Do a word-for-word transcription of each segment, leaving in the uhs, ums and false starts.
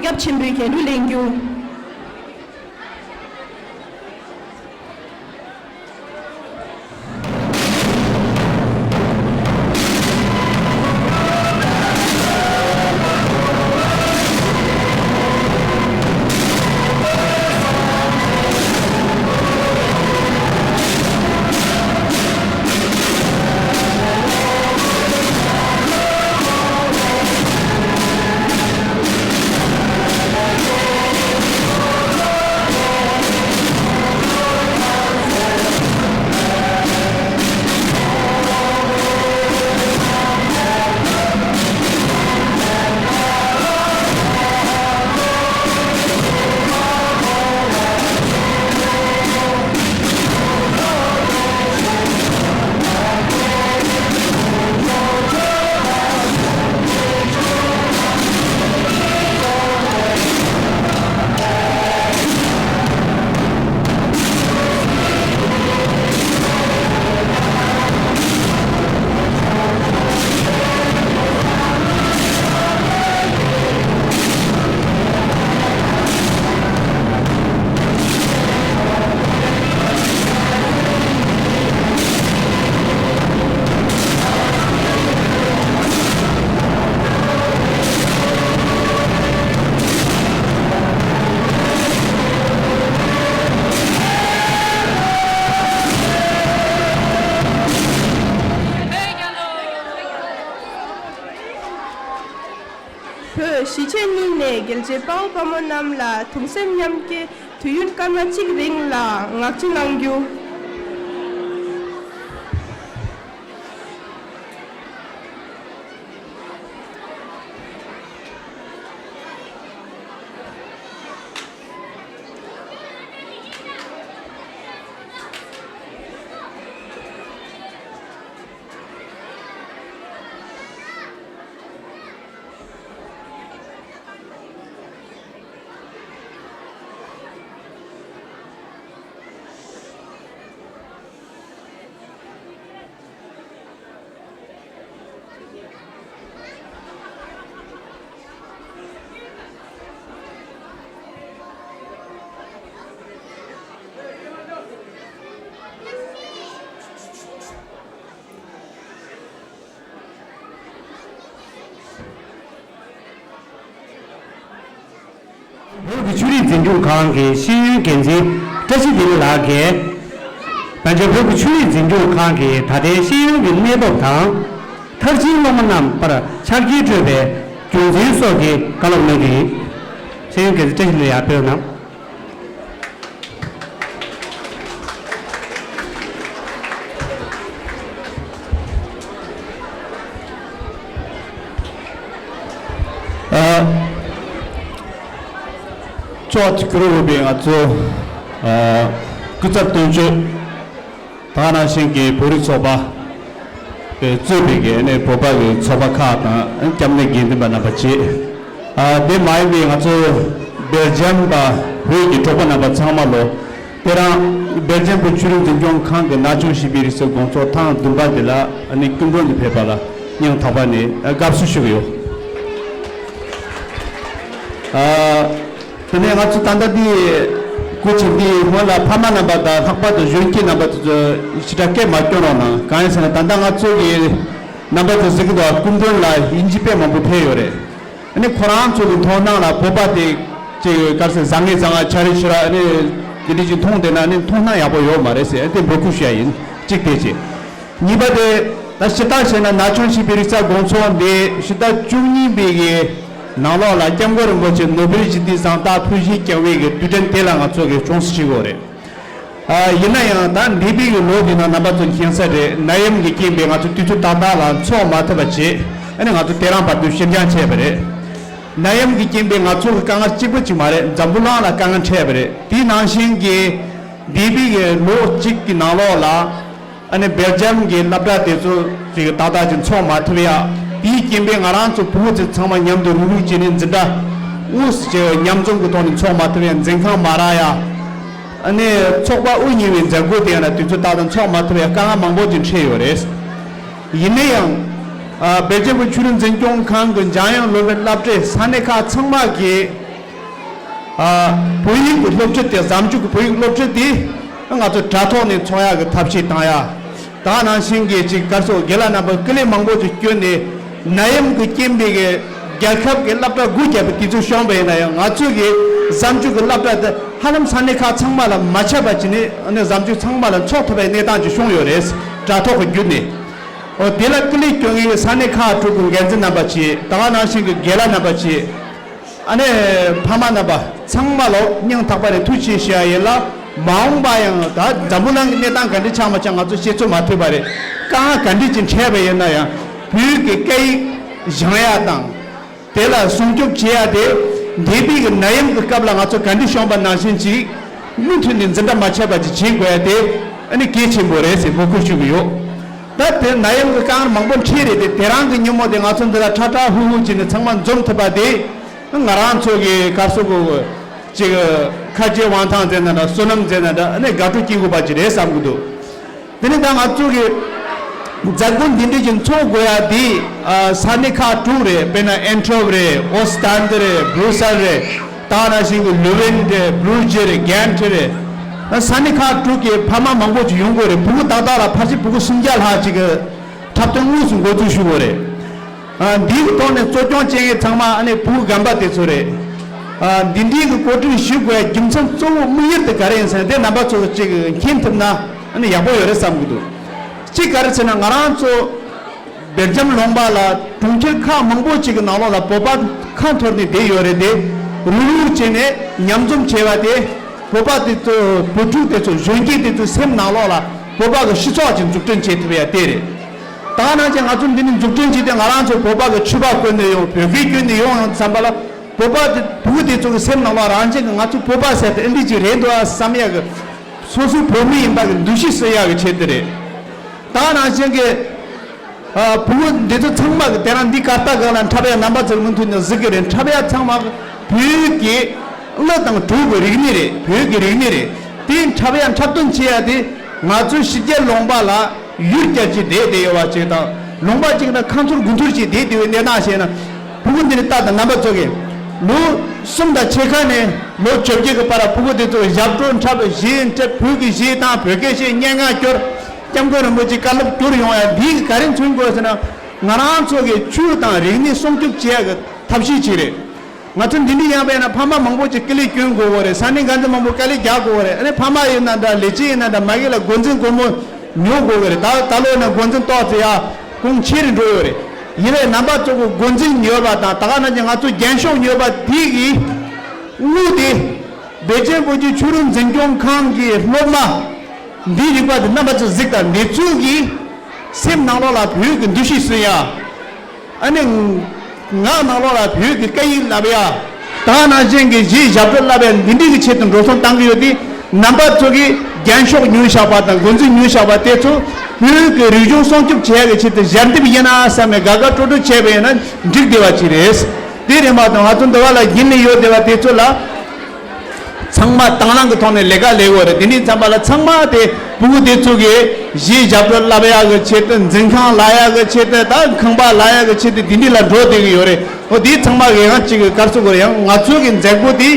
རླབས་ཆེན་པོའི་རྒྱན་དྲུག་ལེན་རྒྱུ། བོད་གཞིས་བྱེས་གཉིས་ནས་རྒྱལ་གཅེས་དཔའ་བོ་དཔའ་མོ་རྣམས་ལ་གདུང་སེམས་མཉམ་སྐྱེད་དུས་ཡུན་སྐར་མ་གཅིག་རིང་ལ་ངག་བཅད་གནང་རྒྱུ། བོད་ཀྱི་ཆོས་རིག་འཛིན་སྐྱོང་ཁང་གི་ཤེས་ཡོན་འགན་འཛིན་བཀྲ་ཤིས་བདེ་ལེགས་ལགས་ཀྱིས། བོད་ཀྱི་ཆོས་རིག་འཛིན་སྐྱོང་ཁང་གི་ད་ལྟའི་ཤེས་ཡོན་གྱི་གནས་བབ་དང་། མཐར་ཕྱིན་སློབ་མ་རྣམས་པར་ཕྱག་འཁྱེར་སྤྲོད་པའི་རྒྱུ་མཚན་སོགས་ཀྱི་བཀའ་སློབ་གནང་གི་ཡིན། ཤེས་ཡོན་འགན་འཛིན་བཀྲ་ཤིས་བདེ་ལེགས་ལགས་ཕེབས་གནང་། ཨ། ཚོགས་ཀྱི་གུ་རུ་འོས་པའི་ང་ཚོ་ཨ་སྐུ་ཚབ་དོན་གཅོད། ད་ག་ནང་བཞིན་གྱི་བོད་རིགས་ཚོགས་པ་གཙོས་པའི་གི་ནས་བོད་པ་གི་ཚོགས་པ་ཁག་དང་སྐྱབས་གནས་དགེ་འདུན་པ་རྣམ་པ་བཅས། ཨ་དེ་མ་ཡིན་པའི་ང་ཚོ་སྦེལ་ཇམ་དང་བོད་ཀྱི་གྲོགས་པོ་རྣམ་པ་ཚང་མ་ལོ། དེ་རིང་སྦེལ་ཇམ་བོད་ཆོས་རིག་འཛིན་སྐྱོང་ཁང་གི་ན་ཆུང་བྱིས་པའི་རིག་རྩལ་དགོང་ཚོགས་ཐེངས་བདུན་པ་འདི་ལ་ཨ་ནི་སྐུ་མགྲོན་དུ་ཕེབས་པ་ལ་སྙིང་ཐག་པ་ནས་དགའ་བསུ་ཞུ་གི་ཡོད། ཨ། དེ་ནས་ང་ཚོ་ད་ལྟ་འདི་སྐུ་མཁྱེན་འདི་སྔོན་ལ་ཕ་མ་རྣམ་པ་དང་ལྷག་པར་དུ་གཞོན་སྐྱེས་རྣམ་པ་ཚོ་ཞེ་དྲག་སྐད་མ་སྐྱོན་རོགས་གནང་། གང་ཡིན་ཟེར་ན་ད་ལྟ་ང་ཚོ་གི་རྣམ་པ་ཚོ་གཟིགས་ཀྱི་འདུག་སྐུ་མགྲོན་ལ་དབྱིན་ཇི་དཔེ་མང་པོ་ཕེབས་ཡོད་རེད། ཨ་ནི་ཁོ་རང་ཚོ་གི་མཐོང་སྣང་ལ་བོད་པ་དེ་ཅིག་ག་རེ་ཟེར་བཟང་ངན་བཟང་ང་ཆ་རེ་ཆེ་ར་ཨ་ནི་དེ་འདྲ་ཅིག་མཐོང་བསྡད་ན་ཨ་ནི་མཐོང་སྣང་ཡག་པོ་ཡོད་མ་རེད་ཟེར་ཨ་དེ་འབོད་སྐུལ་ཞུ་ཡ་ཡིན། གཅིག་དེ་བྱས། གཉིས་པ་དེ་ད་སྤྱིར་བཏང་བྱས་ན་ན་ཆུང་བྱིས་པའི་རིག་རྩལ་དགོང་ཚོགས་འདི་ཕྱི་ཟླ་བཅུ་གཉིས་པའི་གི་ནང་ལོགས་ལ་སྐྱབས་མགོན་རིན་པོ་ཆེ་ནོ་བེལ་ཞི་བདེའི་གཟེངས་རྟགས་ཐོབ་བཞེས་བསྐྱངས་པའི་གི་དུས་དྲན་དེ་ལ་ང་ཚོ་གི་ཅུང་ཟད་བྱེད་དགོས་རེད། ཨ་ཡིན་ན་ཡང་ད་འདས་པའི་གི་ལོ་འདི་ནང་རྣམ་པ་ཚོ་མཁྱེན་གསལ་རེད། ནད་ཡམས་ཀྱི་རྐྱེན་པས་ང་ཚོ་དུས་ཚོད་ཏག་ཏག་ལ་འཚོགས་མ་ཐུབ་པ་བྱས་ཨ་ནི་ང་ཚོ་དེ་རིང་བར་དུ་ཕྱིར་འགྱངས་བྱས་པ་རེད། ནད་ཡམས་ཀྱི་རྐྱེན་པས་ང་ཚོ་གི་དཀའ་ངལ་གཅིག་པ་གཅིག་མ་རེད། འཛམ་བུ་གླིང་ལ་དཀའ་ངལ་འཕྲད་པ་རེད། དེ་ནང་བཞིན་གྱི་འདས་པའི་གི་ལོ་གཅིག་གི་ནང་ལོགས་ལ་ཨ་ནི་སྦེལ་ཇམ་གྱི་སློབ་གྲྭ་དེ་ཚོ་ཅིག་ཏག་ཏག་ཅིག་འཚོགས་མ་ཐུབ་ཡ། དེའི་རྐྱེན་པས་ང་རང་ཚོ་བུ་མོ་ཚོ་ཚང་མ་མཉམ་དུ་རུག་རུག་བྱས་ནས་འཛིན་གྲྭ་དབུས་སུ་ཅིག་མཉམ་འཛོམས་ཀྱི་ཐོག་ནས་འཚོགས་མ་ཐུབ་ཡ། འཛིན་ཁང་མ་རག་ཡ། ཨ་ནི་ཚོགས་པ་དབུ་བརྙེས་པའི་མཛད་སྒོ་དེ་ཡང་ན་དུས་ཚོད་ཏག་ཏག་འཚོགས་མ་ཐུབ་ཡ་དཀའ་ངལ་མང་པོ་ཅིག་འཕྲད་ཡོད་རེད། ཡིན་ན་ཡང་ཨ་སྦེལ་ཇམ་བོད་ཆོས་རིག་འཛིན་སྐྱོང་ཁང་གི་འཇམ་དབྱངས་སློབ་དཔོན་སློབ་གྲྭའི་ས་གནས་ཁག་ཚང་མ་གིས་ ཨ། བོད་ཡིག་གི་སློབ་ཁྲིད་དེ། ཟམ་ཆུ་གི་བོད་ཡིག་སློབ་ཁྲིད་དེ་ང་ཚོ་དྲ་ཐོག་ནས་འཚོགས་ཡག་གི་ཐབས་ཤེས་བཏང་ཡ། ད་ནང་བཞིན་གྱི་ཅིག་གར་སོགས་རྒན་ལགས་རྣམ་པ་སྐུ་ལས་མང་པོ་ཅིག་བསྐྱོན་ནས། ནད་ཡམས་ཀྱི་རྐྱེན་པས་གི་རྒྱལ་ཁབ་ཀྱི་སློབ་གྲྭ་དགུ་བརྒྱབ་པའི་དུས་ཚོད་བྱུང་བ་ཡིན་ན་ཡང་། ང་ཚོས་གི་ཟམ་ཆུ་གི་སློབ་གྲྭ་དེ་ཧ་ལམ་ས་གནས་ཁག་ཚང་མ་ལ་མ་ཆད་པ་བྱས་ནས། ཨ་ནི་ཟམ་ཆུ་ཚང་མ་ལ་འཚོགས་ཐུབ་པའི་གནས་སྟངས་ཅིག་བྱུང་ཡོད་རེད། དྲ་ཐོག་གི་བརྒྱུད་ནས། འོ། དེ་ལ་སྐུ་ལས་བསྐྱོན་མཁན་གྱི་ས་གནས་ཁག་དྲུག་གི་འགན་འཛིན་རྣམ་པ་བྱས། ད་ག་ནང་བཞིན་གྱི་རྒན་ལགས་རྣམ་པ་བྱས། ཨ་ནི་ཕ་མ་རྣམ་པ་ཚང་མ་ལ་སྙིང་ཐག་པ་ནས་ཐུགས་རྗེ་ཆེ་ཞུ་ཡ་ཡིན་ལ། མ་འོངས་པ་ཡང་ད་འཛམ་བུ་གླིང་གི་གནས་སྟངས་ག་འདྲ་ཆགས་མ་ཆགས་ང་ཚོ་ཤེས་ཚོད་མ་ཐུབ་པ་རེད། དཀའ་ངལ་ག་འདྲ་ཅིག་འཕྲད་པ་ཡིན་ན་ཡང་། བོད་ཀྱི་སྐད་ཡིག་སྦྱང་ཡ་དང་། དེ་ལ་སྲུང་སྐྱོབ་བྱེད་ཡ་དེ། འདས་པའི་གི་ནད་ཡམས་ཀྱི་སྐབས་ལ་ང་ཚོ་ག་འདྲ་བྱུང་བ་ནང་བཞིན་ཅིག་མུ་མཐུད་ནས་འཛིན་གྲྭ་མ་ཆད་པ་ཅིག་བྱེད་དགོས་ཡ་དེ་ཨ་ནི་གལ་ཆེན་པོ་རེད་ཟེར་འབོད་སྐུལ་ཞུ་གི་ཡོད། ད་དེ་ནད་ཡམས་ཀྱི་དཀའ་ངལ་མང་པོ་འཕྲད་རེད་དེ། དེ་རིང་གི་ཉིན་མོ་དེ་ང་ཚོ་འདི་ལ་ཁྲ་ཁྲ་ཧུ་ཧུ་བྱས་ནས་ཚང་མ་འཛོམས་ཐུབ་པ་དེ། ང་རང་ཚོ་གི་གར་སོགས་གི་ཅིག་ཁ་རྗེ་དབང་ཐང་ཟེར་ན་འདྲ། བསོད་ནམས་ཟེར་ན་འདྲ། ཨ་ནི་དགའ་སྤྲོ་སྐྱེ་དགོས་པ་ཅིག་རེད་བསམ་གི་འདུག། དེ་ནས་ད་ང་ཚོ་གི་མཛད་སྒོ་འདི་འདྲ་ཅིག་འཚོགས་དགོས་ཡ་དེ། ཨ། ས་གནས་ཁག་དྲུག་རེད། དཔེར་ན་ཨན་ཊོབ་རེད། ཨོ་སི་ཏན་ཏི་རེད། བྷུ་རུ་སེལ་རེད། ད་ག་ནང་བཞིན་གྱི་ལུ་ཝེན་རེད། བྷུ་རུ་ཇི་རེད། གྷན་ཊི་རེད། ཨ། ས་གནས་ཁག་དྲུག་གི་ཕ་མ་མང་པོ་ཅིག་ཡོང་དགོས་རེད། ཕྲུ་གུ་ཏག་ཏག་ལ་ཕལ་ཆེར་ཕྲུ་གུ་སུམ་བརྒྱ་ལྷག་ཅིག་གི་འཁྲབ་སྟོན་དངོས་སུ་འགོ་འཛུགས་ཞུ་དགོས་རེད། ཨ། འདིའི་ཐོག་ནས་གཙོ་སྐྱོང་བྱེད་མཁན་ཚང་མ་ཨ་ནི་ཕྲུ་གུ་རྒན་པ་དེ་ཚོ་རེད། ཨ། འདི་འདྲའི་གི་གོ་སྒྲིག་ཞུ་དགོས་རྒྱུ་མཚན་གཙོ་བོ་དམིགས་ཡུལ་དེ་ག་རེ་ཡིན་ཟེར་ན། དེ་རྣམ་པ་ཚོ་གཅིག་མཁྱེན་ཐུབ་ན་ཨ་ནི་ཡག་པོ་ཡོད་རེད་བསམ་གྱི་འདུག། གཅིག་ག་རེ་ཟེར་ན། ང་རང་ཚོ་སྦེལ་ཇམ་ལུང་པ་ལ་གྲོང་ཁྱེར་ཁག་མང་པོ་ཅིག་གི་ནང་ལོགས་ལ་བོད་པ་ཁ་འཐོར་ནས་བསྡད་ཡོད་རེད་དེ། རུག་རུག་བྱས་ནས་མཉམ་འཛོམས་བྱས་པ་དེ། བོད་པ་དེ་ཚོ། བོད་ཕྲུག་དེ་ཚོ། གཞོན་སྐྱེས་དེ་ཚོའི་སེམས་ནང་ལོགས་ལ་བོད་པ་གི་སྤྱི་ཚོགས་ཅིག་འཛུགས་སྐྲུན་བྱེད་ཐུབ་ཡ་དེ་རེད། ད་ག་ནང་བཞིན་ང་ཚོ་འདི་ནས་འཛུགས་སྐྲུན་བྱས་ཏེ། ང་རང་ཚོ་བོད་པ་གི་ཕྱུ་པ་བཀོལ་ནས་ཡོང་། བོད་སྐད་བཀོལ་ནས་ཡོང་ཡོང་བསམ་པ་ལ། བོད་པ་དེ། ཕྲུ་གུ་དེ་ཚོ་གི་སེམས་ནང་ལ་རང་བཞིན་གྱི་ང་ཚོ་བོད་པ་ཟེར་དེ་འདི་ཅིག་རེད་འདུག་ཨ་བསམ་ཡ་གི། སོ་སོའི་བོད་མི་ཡིན་པ་གི་འདུ་ཤེས་གསོ་ཡ་གི་ཆེད་དུ་རེད། ད་ག་ནང་བཞིན་གྱི། ཨ། ཕྲུ་གུ་འདི་ཚོ་ཚང་མ་གི་དེ་རིང་འདི་ཀ་རྟ་སྒང་ལ་འཁྲབ་ཡ་རྣམ་པ་ཚོར་མུ་མཐུད་ནས་གཟིགས་ཀྱི་རེད། འཁྲབ་ཡ་ཚང་མ་བོད་ཀྱི་གླུ་དང་གྲོགས་ཀྱི་རིག་གནས་རེད། བོད་ཀྱི་རིག་གནས་རེད། དེ་འཁྲབ་ཡ་འཁྲབ་སྟོན་བྱེད་ཡ་དེ་ང་ཚོའི་ཕྱི་རྒྱལ་ལུང་པ་ལ་ཡུལ་གྱར་གྱི་བསྡད་བསྡད་ཡོད་པ་ཅིག་དང་། ལུང་པ་ཅིག་ན་ཁ་འཐོར་དགུ་འཐོར་གྱི་བསྡད་བསྡད་པའི་གནས་སྟངས་བྱས་ན། ཕྲུ་གུ་འདི་ནས་ལྟ་དང་། རྣམ་པ་ཚོ་གིས་ལོ་གསུམ་དང་ཕྱེད་ཀ་ནས་ལོ་བཅོ་བརྒྱད་ཀྱི་བར་ལ་ཕྲུ་གུ་དེ་ཚོ་ཞབས་བྲོ་འཁྲབ། གཞས་འཁྲབ། བོད་ཀྱི་གཞས་བཏང་། བོད་སྐད་བཤད། སྙན་ངག་སྐྱོར། སྐྱབས་མགོན་རིན་པོ་ཆེའི་བཀའ་སློབ་སྐྱོར་ཡོང་ཡ་འདིས་ག་རེ་མཚོན་དགོས་ཟེར་ན། ང་རང་ཚོ་གི་ཆོས་དང་རིག་གནས་སྲུང་སྐྱོབ་བྱེད་ཡ་གི་ཐབས་ཤེས་ཅིག་རེད། ང་ཚོ་འདི་འདྲ་ཡང་བས་ན་ཕ་མ་མང་པོ་ཅིག་སྐུ་ལས་བསྐྱོན་དགོས་པ་རེད། ས་གནས་འགན་འཛིན་མང་པོ་དཀའ་ལས་རྒྱག་དགོས་པ་རེད། ཨ་ནི་ཕ་མ་ཡིན་ན་འདྲ། ལས་བྱེད་ཡིན་ན་འདྲ། མ་གི་ལ་འགོ་འཛིན་སྒོར་མོ་ཉོ་དགོས་པ་རེད། ད་ད་ལོ་ཡིན་ན་འགོ་འཛིན་ཏོག་ཙེ་ཡ་གོང་ཆེ་རུ་འགྲོ་ཡོད་རེད། ཡིན་ནའི་རྣམ་པ་ཚོ་གི་འགོ་འཛིན་ཉོས་པ་དང་། ད་ག་ནང་བཞིན་ང་ཚོ་རྒྱན་ཤོག་ཉོས་པ་དེ་གི་དངུལ་དེ། སྦེལ་ཇམ་བོད་ཀྱི་ཆོས་རིག་འཛིན་སྐྱོང་ཁང་གི་སློབ་མ་འདིའི་རིག་པ་དེ་རྣམ་པ་ཚོ་གཟིགས་དང་། འདི་ཚོ་གི་སེམས་ནང་ལོགས་ལ་བོད་ཀྱི་འདུ་ཤེས་གསོ་ཡ། ཨ་ནི་ངག་ནང་ལོགས་ལ་བོད་ཀྱི་སྐད་ཡིག་བསླབ་ཡ། ད་ག་ནང་བཞིན་གྱི་གཞས་ཞབས་བྲོ་བསླབ་ཡ། འདི་འདྲའི་གི་ཆེད་དུ་འགྲོ་སོང་བཏང་གི་ཡོད་དེ། རྣམ་པ་ཚོ་གིས་རྒྱན་ཤོག་ཉོས་བཞག་པ་དང་། འགོ་འཛིན་ཉོས་བཞག་པ་དེ་ཚོ་བོད་ཀྱི་རིག་གཞུང་སྲུང་སྐྱོབ་བྱེད་ཡ་གི་ཆེད་དུ་ཞལ་འདེབས་ཡིན་ན་བསམ་པའི་དགའ་དགའ་སྤྲོ་སྤྲོ་བྱས་པ་ཡིན་ན་འགྲིག་བསྡད་པ་ཅིག་རེད། དེ་རེད་མ་གཏོགས་ང་ཚོ་འདི་བ་ལ་རྒྱུན་ནས་ཡོད་བསྡད་པ་དེ་ཚོ་ལ། ཚང་མ་དང་བླངས་ཀྱི་ཐོག་ནས་ལས་ཀ་ལས་དགོས་རེད། དེ་འདྲའི་མཚམས་པ་ལ་ཚང་མ་དེ་ཕྲུ་གུ་དེ་ཚོ་གིས་གཞས་ཞབས་བྲོ་བསླབ་ཡག་གི་ཆེད་དུ། འཛིན་ཁང་ལབ་ཡག་གི་ཆེད་དུ། ད་ཁང་པ་ལབ་ཡག་གི་ཆེད་དུ་དེ་འདྲ་ལ་འགྲོ་བསྡད་ཀྱི་ཡོད་རེད། འོ། དེ་ཚང་མ་གི་ཡང་གཅིག་གི་ག་རེ་ཟེར་དགོས་རེད། ཡང་ང་ཚོ་གི་མཛད་སྒོ་དེ་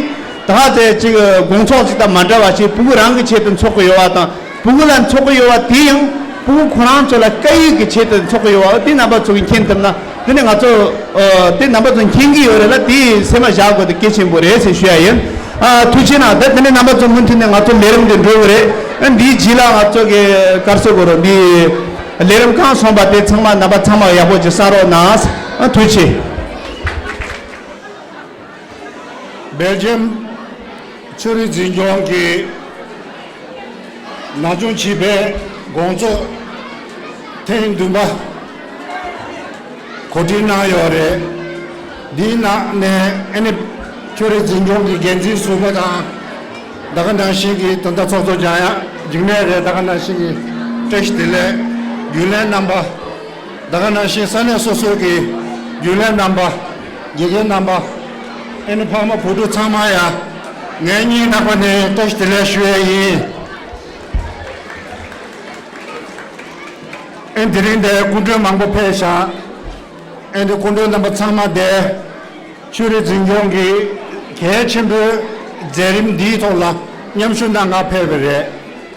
ད་ཧ་ཙེ་གཅིག་གི་དགོང་ཚོགས་གཅིག་དང་མ་འདྲ་བ་ཞིག་ཕྲུ་གུ་རང་གི་ཆེད་དུ་འཚོགས་ཀྱི་ཡོད་པ་དང་། ཕྲུ་གུ་ལ་འཚོགས་ཀྱི་ཡོད་པ་དེ་ཡང་ཕྲུ་གུ་ཁོ་རང་ཚོ་ལ་སྐད་ཡིག་གི་ཆེད་དུ་འཚོགས་ཀྱི་ཡོད་པ། དེ་རྣམ་པ་ཚོ་གིས་མཁྱེན་ཐུབ་ན། དེ་ནས་ང་ཚོ་ཨ་དེ་རྣམ་པ་ཚོ་མཁྱེན་གྱི་ཡོད་རེད་ལ། དེ་སེམས་མ་བཞག་དགོས་དེ་གལ་ཆེན་པོ་རེད་ཟེར་ཞུ་ཡ་ཡིན། ཨ། ཐུགས་རྗེ་གནང་། ད་དེ་ནས་རྣམ་པ་ཚོ་མུ་མཐུད་ནས་ང་ཚོ་ལས་རིམ་འདི་འགྲོ་གི་རེད། ཨ། འདིའི་རྗེས་ལ་ང་ཚོ་གི་ག་རེ་ཟེར་དགོས་རེད། འདི་ལས་རིམ་གང་སོང་པ་དེ་ཚང་མ་རྣམ་པ་ཚང་མ་ཡག་པོ་ཅིག་གསན་རོགས་གནང་། ཨ། ཐུགས་རྗེ་ཆེ། སྦེལ་ཇམ་ཆོས་རིག་འཛིན་སྐྱོང་གི་ན་ཆུང་བྱིས་པའི་དགོང་ཚོགས་ཐེངས་བདུན་པ་གོ་སྒྲིག་གནང་ཡོད་རེད། འདིའི་ནང་ནས་ཨ་ནི་ཆོས་རིག་འཛིན་སྐྱོང་གི་འགན་འཛིན་ཟུར་པ་དང་། ད་ག་ནང་བཞིན་གྱི་ད་ལྟ་ཚོགས་གཙོ་འཇམ་དབྱངས་འཇིགས་མེད་རེད། ད་ག་ནང་བཞིན་གྱི་བཀྲ་ཤིས་བདེ་ལེགས། རྒྱུན་ལས་རྣམ་པ། ད་ག་ནང་བཞིན་ས་གནས་སོ་སོ་གི་རྒྱུན་ལས་རྣམ་པ། དགེ་རྒན་རྣམ་པ། ཨ་ནི་ཕ་མ་བུ་ཕྲུག་ཚང་མ་ཡ་ངའི་སྙིང་ཐག་པ་ནས་བཀྲ་ཤིས་བདེ་ལེགས་ཞུ་ཡས་ཡིན། ཨ་ནི་དེ་རིང་འདིར་སྐུ་མགྲོན་མང་པོ་ཕེབས་ཤག། ཨ་ནི་སྐུ་མགྲོན་རྣམ་པ་ཚང་མ་འདིར་ཆོས་རིག་འཛིན་སྐྱོང་གི་གལ་ཆེན་པོའི་ མཛད་རིམ་འདིའི་ཐོག་ལ་མཉམ་ཞུགས་གནང་གར་ཕེབས་པ་རེད།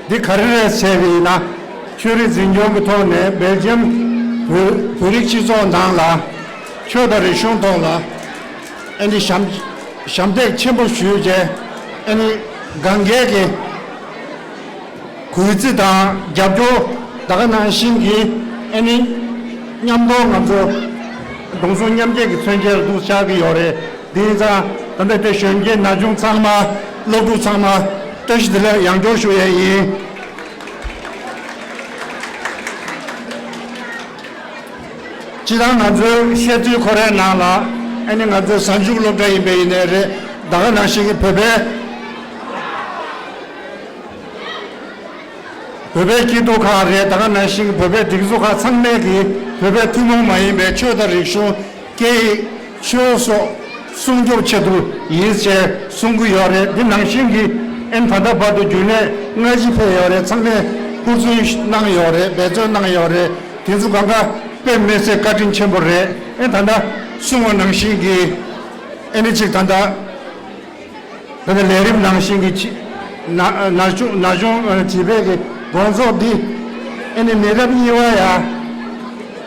འདི་ག་རེ་རེད་ཟེར་བ་ཡིན་ན། ཆོས་རིག་འཛིན་སྐྱོང་གི་ཐོག་ནས་སྦེལ་ཇམ་བོད་བོད་རིགས་སྤྱི་ཚོགས་ནང་ལ་ཆོས་དང་རིག་གཞུང་ཐོག་ལ་ཨ་ནི་ཞབས་ཞབས་འདེགས་ཆེན་པོ་ཞུས་རྗེས། ཨ་ནི་གང་གལ་གྱི་གུས་བརྩི་དང་རྒྱབ་སྐྱོར་ད་ག་ནང་བཞིན་གྱི་ཨ་ནི་མཉམ་དུ་ང་ཚོ་གདུང་སེམས་མཉམ་སྐྱེད་ཀྱི་མཚོན་བྱེད་ལ་འདུག་ཆགས་ཀྱི་ཡོད་རེད། དེ་ཡིན་ཙང་ད་ལྟ་དེ་གཞོན་སྐྱེས་ན་ཆུང་ཚང་མ། སློབ་ཕྲུག་ཚང་མ་བཀྲ་ཤིས་བདེ་ལེགས་ཡང་བསྐྱར་ཞུ་ཡས་ཡིན། སྤྱིར་བཏང་ང་ཚོའི་བཤད་ཚུལ་ཁོ་རའི་ནང་ལ་ཨ་ནི་ང་ཚོའི་གཟའ་མཇུག་སློབ་གྲྭ་ཡིན་པ་ཡིན་ནའི་རེད། ད་ག་ནང་བཞིན་གྱི་བོད་པའི་བོད་པའི་སྐྱིད་སྡུག་ཁག་རེད། ད་ག་ནང་བཞིན་གྱི་བོད་པའི་སྒྲིག་འཛུགས་ཁག་ཚང་མས་ཀྱི་བོད་པའི་ཐུན་མོང་མ་ཡིན་པའི་ཆོས་དང་རིག་གཞུང་། སྐད་ཡིག་ཆོས་སོགས་སྲུང་སྐྱོབ་ཆེད་དུ་ཡིན་ཞེས་གསུང་གི་ཡོད་རེད། འདི་ནང་བཞིན་གྱི་ཨན་ད་ལྟ་བར་དུ་རྒྱུན་ལས་སྔ་ཕྱི་ཕེབས་ཡོད་རེད། ཚང་མས་ཧུར་བརྩོན་གནང་ཡོད་རེད། འབད་བརྩོན་གནང་ཡོད་རེད། དེ་ཚོ་གང་ག་དཔེ་མི་སྲིད་བཀའ་དྲིན་ཆེན་པོ་རེད། ཨན་ད་ལྟ་གསུང་བ་ནང་བཞིན་གྱི་ཨན་ནི་གཅིག་ད་ལྟ། ད་ལྟ་ལས་རིམ་ནང་བཞིན་གྱི་ཆི་ན་ན་ཆུང་ན་ཆུང་ཨ་བྱིས་པའི་གི་དགོང་ཚོགས་འདི་ཨ་ནི་མི་རབས་གཉིས་པ་ཡ་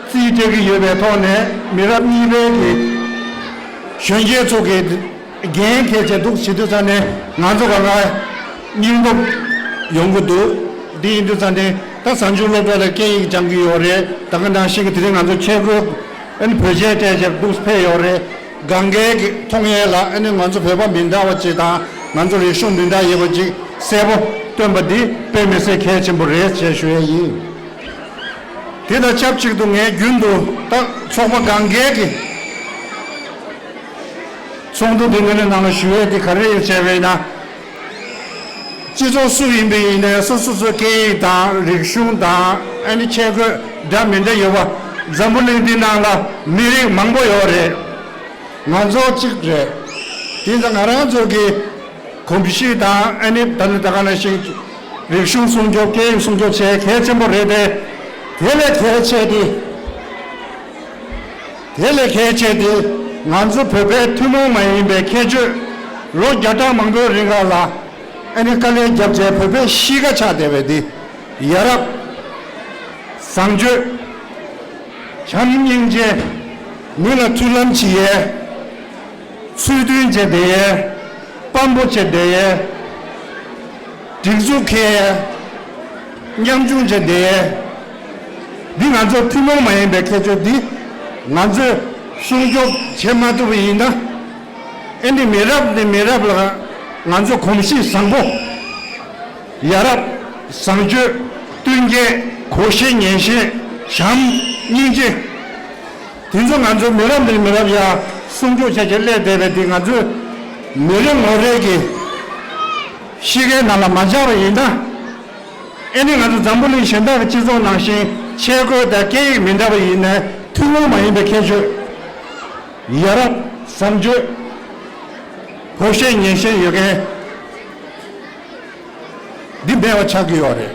རྩིས་སྤྲད་ཀྱི་ཡོད་པའི་ཐོག་ནས། མི་རབས་གཉིས་པའི་གི་གཞོན་སྐྱེས་ཚོ་གི་འགན་འཁྱེར་བྱས་འདུག་བྱེད་དུས་ཙང་ནས་ང་ཚོ་གང་ག་སྙིང་སྟོབས་ཡོང་གི་འདུག་འདི་ཡིན་དུས་ཙང་ནས་ད་གཟའ་མཇུག་སློབ་གྲྭ་ལ་སྐད་ཡིག་སྦྱང་གི་ཡོད་རེད། ད་ག་ནང་བཞིན་གྱི་དེ་རིང་ང་ཚོ་ཆས་གོས་ཨ་ནི་བོད་ཆས་སྤྲས་བྱས་འདུག་ཕེབས་ཡོད་རེད། གང་གའི་མཐོང་ཡས་ལ་ཨ་ནི་ང་ཚོ་བོད་པ་མི་འདྲ་བ་ཅིག་དང་ང་ཚོ་རིག་གཞུང་མི་འདྲ་ཡོད་པ་ཅིག་གསལ་པོ་སྟོན་པ་འདི་དཔེ་མི་སྲིད་གལ་ཆེན་པོ་རེད་ཅེས་ཞུ་ཡས་ཡིན། དེ་དང་ཆབས་ཅིག་ཏུ་ངས་རྒྱུན་དུ་ད་ཚོགས་པ་གང་གའི་གི་ཚོགས་འདུ་འདི་འདི་ནས་ནང་ལ་ཞུ་ཡས་དེ་ག་རེ་ཡིན་ཟེར་བས་ན། སྤྱི་ཚོགས་སུ་ཡིན་པ་ཡིན་ནའི་སོ་སོ་སོའི་སྐད་ཡིག་དང་རིག་གཞུང་དང་ཨ་ནི་ཆས་གོས་འདྲ་མི་འདྲ་ཡོད་པ། འཛམ་བུ་གླིང་འདི་ནང་ལ་མི་རིགས་མང་པོ་ཡོད་རེད། ང་ཚོ་གཅིག་རེད། དེ་ཚོ་ང་རང་ཚོ་གི་གོམས་གཤིས་དང་ཨ་ནི་ད་ནི་ད་ག་ནང་བཞིན་རིག་གཞུང་སྲུང་སྐྱོབ་སྐད་ཡིག་སྲུང་སྐྱོབ་བྱེད་གལ་ཆེན་པོ་རེད་དེ། དེ་ལས་གལ་ཆེ་དེ། དེ་ལས་གལ་ཆེ་དེ། ང་ཚོ་བོད་པའི་ཐུན་མོང་མ་ཡིན་པའི་ཁྱད་ཆོས་ལོ་བརྒྱ་ཕྲག་མང་པོའི་རིང་ལ་ཨ་ནི་དཀའ་ལས་བརྒྱབ་བྱས་བོད་པའི་གཤིས་ཀ་ཆགས་བསྡད་པའི་འདི། ཡ་རབས། བཟང་སྤྱོད། བྱམས་སྙིང་རྗེ། མི་ལ་མཐུན་ལམ་བྱེད་ཡས། ཚུལ་མཐུན་བྱས་བསྡད་ཡས། དཔང་པོ་བྱས་བསྡད་ཡས། སྒྲིག་འཛུགས་འཁེལ་ཡས། ཉམ་ཆུང་བྱས་བསྡད་ཡས། འདི་ང་ཚོ་ཐུན་མོང་མ་ཡིན་པའི་ཁྱད་ཆོས་འདི་ང་ཚོས་སྲུང་སྐྱོབ་བྱེད་མ་ཐུབ་པ་ཡིན་ན། ཨེ་འདི་མི་རབས་ནས་མི་རབས་ལ་ང་ཚོ་གོམས་གཤིས་བཟང་པོ། ཡ་རབས། བཟང་སྤྱོད། བསྟུན་མཁས། གོ་ཤེས་ཉན་ཤེས། བྱམས། སྙིང་རྗེ། དེ་ཚོ་ང་ཚོ་མི་རབས་ནས་མི་རབས་ཡར་སྲུང་སྐྱོབ་བྱས་བྱས་སླེབས་བསྡད་པའི་དེ་ང་ཚོས་མི་རེ་ངོ་རེ་གི་གཤིས་ཀའི་ནང་ལ་མ་འཆར་བ་ཡིན་ན། ཨེ་ནི་ང་ཚོ་འཛམ་བུ་གླིང་གཞན་དག་གི་སྤྱི་ཚོགས་ནང་བཞིན་ཆས་གོས་དང་སྐད་ཡིག་མི་འདྲ་བ་ཡིན་ནའི་ཐུན་མོང་མ་ཡིན་པའི་ཁྱད་ཆོས། ཡ་རབས། བཟང་སྤྱོད། གོ་ཤེས་ཉན་ཤེས་ཡོད་མཁན། འདི་མེད་པ་ཆགས་ཀྱི་ཡོད་རེད།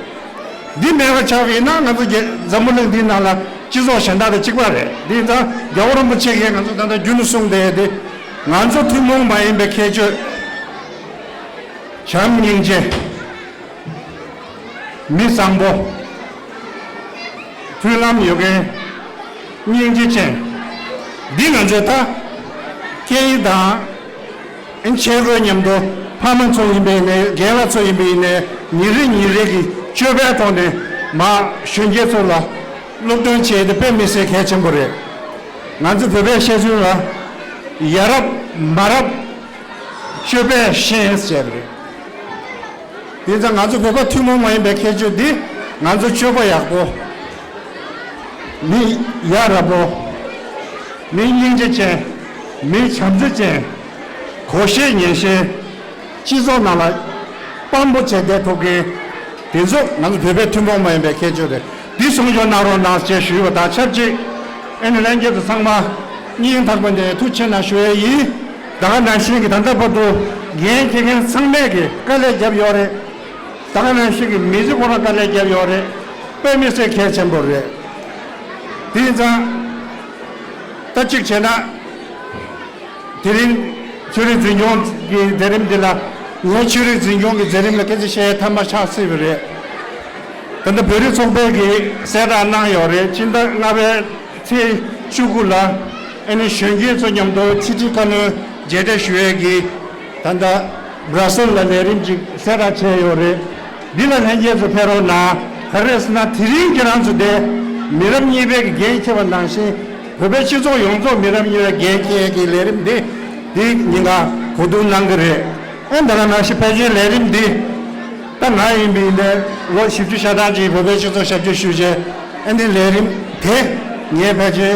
འདི་མེད་པ་ཆགས་པ་ཡིན་ན་ང་ཚོ་རྒྱ་འཛམ་བུ་གླིང་འདིའི་ནང་ལ་སྤྱི་ཚོགས་གཞན་དག་དང་གཅིག་པ་རེད། འདི་ཡིན་ཙང་རྒྱལ་བ་རིན་པོ་ཆེ་གིས་ང་ཚོ་ད་ལྟ་རྒྱུན་དུ་གསུངས་བསྡད་དེ། ང་ཚོ་ཐུན་མོང་མ་ཡིན་པའི་ཁྱད་ཆོས། བྱམས་སྙིང་རྗེ། མི་བཟང་པོ། མཐུན་ལམ་ཡོད་མཁན། སྙིང་རྗེ་ཅན། འདི་ང་ཚོས་ད་སྐད་ཡིག་དང་། ཨེ་ཆས་གོས་མཉམ་དུ་ཕ་མ་ཚོ་ཡིན་པ་ཡིན་ནའི་རྒན་ལགས་ཚོ་ཡིན་པ་ཡིན་ནའི་ཉིན་རེ་ཉིན་རེ་གི་སྤྱོད་པའི་ཐོག་ནས་མར་གཞོན་སྐྱེས་ཚོ་ལ་སློབ་སྟོན་བྱེད་ཡས་དེ་དཔེ་མི་སྲིད་གལ་ཆེན་པོ་རེད། ང་ཚོ་བོད་པའི་བཤད་ཚུལ་ལ་ཡ་རབས་མ་རབས་སྤྱོད་པས་ཤེས་ཟེར་རེད། དེ་ཙང་ང་ཚོ་བོད་པ་ཐུན་མོང་མ་ཡིན་པའི་ཁྱད་ཆོས་འདི་ང་ཚོ་སྤྱོད་པ་ཡག་པོ། མི་ཡ་རབས་པོ། མི་སྙིང་རྗེ་ཅན། མི་བྱམས་བརྩེ་ཅན། གོ་ཤེས་ཉན་ཤེས། སྤྱི་ཚོགས་ནང་ལ་དཔང་པོ་བྱས་བསྡད་ཐུབ་མཁན། དེ་ཚོ་ང་ཚོ་བོད་པའི་ཐུན་མོང་མ་ཡིན་པའི་ཁྱད་ཆོས་རེད། འདི་སྲུང་སྐྱོབ་གནང་རོགས་གནང་ཞེས་ཞུས་པ་དང་ཆབས་ཅིག་ཨེ་ནི་ལྷན་རྒྱས་ཚོ་ཚང་མ་སྙིང་ཐག་པ་ནས་ཐུགས་རྗེ་ཆེ་གནང་ཞུ་ཡས་ཡིན། ད་ག་ནང་བཞིན་གྱི་ད་ལྟ་བར་དུ་འགན་འཁྱེར་མཁན་ཚང་མས་ཀྱི་དཀའ་ལས་བརྒྱབ་ཡོད་རེད། ད་ག་ནང་བཞིན་གྱི་མི་ཚེ་ཁོ་རང་དཀའ་ལས་བརྒྱབ་ཡོད་རེད། དཔེ་མི་སྲིད་གལ་ཆེན་པོ་རེད། དེ་ཡིན་ཙང་། ད་གཅིག་བྱས་ན། དེ་རིང་ཆོས་རིག་འཛིན་སྐྱོང་གི་མཛད་རིམ་འདི་ལ་ ངས་ཆོས་རིག་འཛིན་སྐྱོང་གི་མཛད་རིམ་ལ་སྐད་ཆ་བཤད་ཐབས་མ་ཆག་སྲིད་པ་རེད། ད་ལྟ་བོད་རིགས་ཚོགས་པའི་གི་གསལ་བསྒྲགས་གནང་ཡོད་རེད། སྤྱི་ཟླ་ལྔ་པའི་ཚེས་བཅུ་དགུ་ལ་ཨ་ནི་གཞོན་སྐྱེས་ཚོ་མཉམ་དུ་ཕྱི་དྲིལ་བཀའ་བློན་མཇལ་འཕྲད་ཞུ་ཡས་ཀྱི་ད་ལྟ་སྦྲ་སེལ་ལ་ལས་རིམ་ཅིག་གསལ་བསྒྲགས་བྱས་ཡོད་རེད། འདི་ལ་ལྷན་རྒྱས་ཚོ་ཕེབས་རོགས་གནང་། ག་རེ་ཟེར་ན་དེ་རིང་ཁྱེད་རང་ཚོ་དེ་མི་རབས་གཉིས་པའི་གི་འགན་འཁྱེར་བ་ནང་བཞིན་བོད་པའི་སྤྱི་ཚོགས་ཡོངས་རྫོགས་མི་རབས་གཉིས་པའི་འགན་འཁྱེར་གྱི་ལས་རིམ་འདི་འདི་ཉིན་ག་གོ་བསྡུར་གནང་གི་རེད། ཨ་ད་ག་ནང་བཞིན་ཕལ་ཆེར་ལས་རིམ་འདི་ད་ང་ཡིན་པའི་ནས་ལོ་བཞི་བཅུ་ཞེ་གྲངས་ཅིག་བོད་པའི་སྤྱི་ཚོགས་ཞབས་ཕྱི་ཞུས་བྱས། ཨ་འདི་ལས་རིམ་དེ་ངས་ཕལ་ཆེར་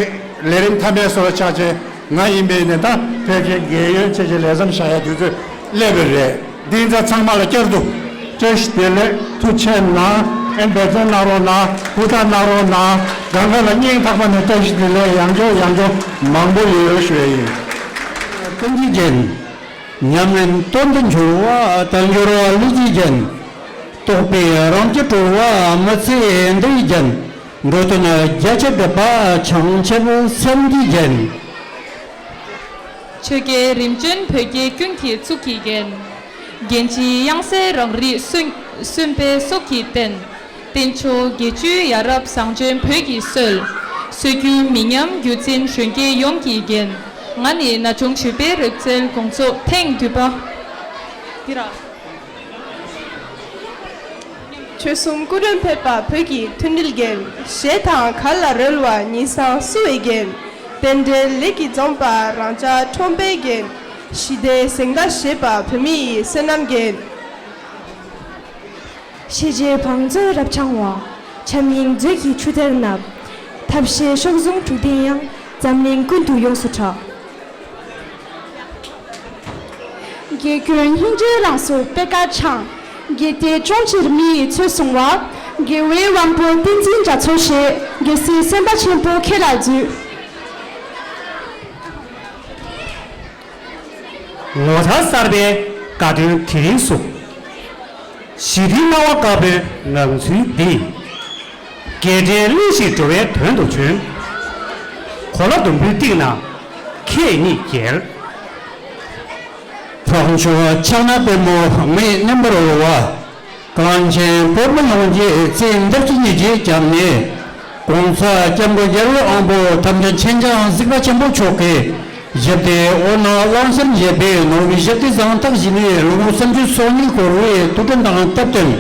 ལས་རིམ་མཐའ་མའི་སོ་ལ་ཆགས་བྱས། ང་ཡིན་པའི་ནས་ད་ཕལ་ཆེར་རྒས་ཡོལ་བྱས་བྱས་ལས་མཚམས་བཞག་ཡ་དུས་ཚོད་སླེབས་པ་རེད། འདི་ཚོ་ཚང་མ་ལ་བསྐྱར་དུ་བཀྲ་ཤིས་བདེ་ལེགས། ཐུགས་རྗེ་གནང་། ཨེ་འབད་བརྩོན་གནང་རོགས་གནང་། ཧུར་ཐག་གནང་རོགས་གནང་། གང་ག་ལ་སྙིང་ཐག་པ་ནས་བཀྲ་ཤིས་བདེ་ལེགས། ཡང་བསྐྱར་ཡང་བསྐྱར་མང་པོ་ཡོད་ཡོད་ཞུ་ཡ་ཡིན། ཀུན་གྱི་རྒྱན། ཉམས་ལེན་དོན་དུ་འགྱུར་བ་དལ་འབྱོར་བ་ལུས་ཀྱི་རྒྱན། རྟོགས་པས་རང་རྒྱུད་གྲོལ་བ་མི་ཚེ་འདི་ཡི་རྒྱན། འགྲོ་དོན་རྒྱ་ཆེར་སྒྲུབ་པ་བྱང་ཆུབ་སེམས་ཀྱི་རྒྱན། ཆོས་རྒྱལ་རིམ་བྱོན་བོད་རྒྱལ་ཀུན་གྱི་གཙུག་གི་རྒྱན། རྒྱན་ཅིག་དབྱངས་གསལ་རང་རིག་སུན་སུན་པའི་སྲོག་གི་རྟེན། རྟེན་མཆོག་བརྒྱད་ཅུའི་ཡ་རབས་བཟང་བྱོན་བོད་ཀྱི་སྲོལ། སྲོལ་རྒྱུན་མི་ཉམས་རྒྱུད་འཛིན་གཞོན་སྐྱེས་ཡོངས་ཀྱི་རྒྱན། ང་ནི་ན་ཆུང་བྱིས་པའི་རིག་རྩལ་དགོང་ཚོགས་ཐེངས་བདུན་པ། འདི་ར། ཆོལ་གསུམ་སྐུ་མགྲོན་ཕེབས་པ་བོད་ཀྱི་མཐུན་སྒྲིལ་རྒྱན། གཞས་དང་གར་ལ་རོལ་བ་ཉི་བཟང་བསུ་བའི་རྒྱན། རྟེན་འབྲེལ་ལས་ཀྱིས་འཛོམས་པ་རང་ཅག་ཁྲོམ་པའི་རྒྱན། ཞི་བདེའི་གཟེངས་རྟགས་བཞེས་པ་བོད་མི་ཡི་བསོད་ནམས་རྒྱན། ཤེས་བྱའི་བང་མཛོད་རབ་འཕྱང་བ། བྱམས་སྙིང་མཛོད་ཀྱི་ཆུ་གཏེར་བསྣམས། ཐབས་ཤེས་གཤོག་ཟུང་དྲུག་ལྡན་དབྱངས། འཛམ་གླིང་ཀུན་ཏུ་ཡོངས་སུ་གྲགས། དགེ་སྐྱོན་སྙིང་རྗེ་རང་གཟུགས་པད་དཀར་འཆང་། དགེ་དེས་སྐྱོང་ཕྱིར་མི་ཡི་ཚུལ་བཟུང་བ། དགེ་བའི་དབང་པོ་བསྟན་འཛིན་རྒྱ་མཚོ་ཞེས། རྒྱལ་སྲས་སེམས་དཔའ་ཆེན་པོ་ཁྱེད་ལ་འདུད། ངོ་མཚར་གསར་པའི་དགའ་སྟོན་དེ་རིང་སུ། ཞི་བདེའི་སྣང་བ་དཀར་པོའི་ངང་ཚུལ་འདི། རྒྱལ་ཕྲན་གླིང་བཞི་འགྲོ་བའི་དོན་དུ་བྱོན། གོ་ལ་ཟླུམ་པོའི་གཏིང་ན་ཁྱེད་ཉིད་རྒྱལ། འཕགས་མཆོག་ཕྱག་ན་པདྨོ་མིག་མཉམ་པར་འོད་བ། གངས་ཅན་བོད་མི་ཡོངས་ཀྱི་སེམས་འདིར་གྱི་ཉིད་ཀྱི་སྐྱབས་གནས། ༸གོང་ས་༸སྐྱབས་མགོན་རྒྱལ་བའི་དབང་པོ་ཐམས་ཅད་མཁྱེན་ཅིང་གཟིགས་པ་ཆེན་པོ་མཆོག་གིས། ཞི་བདེའི་འོད་སྣང་གླིང་བཞིར་འགྱེད་པའི་ནོར་བུའི་ཞི་བདེ་གཟེངས་རྟགས་བཞེས་ནས་ལོ་ངོ་སུམ་ཅུ་སོ་གཉིས་འཁོར་བའི་དུས་དྲན་དང་སྟབས་བསྟུན།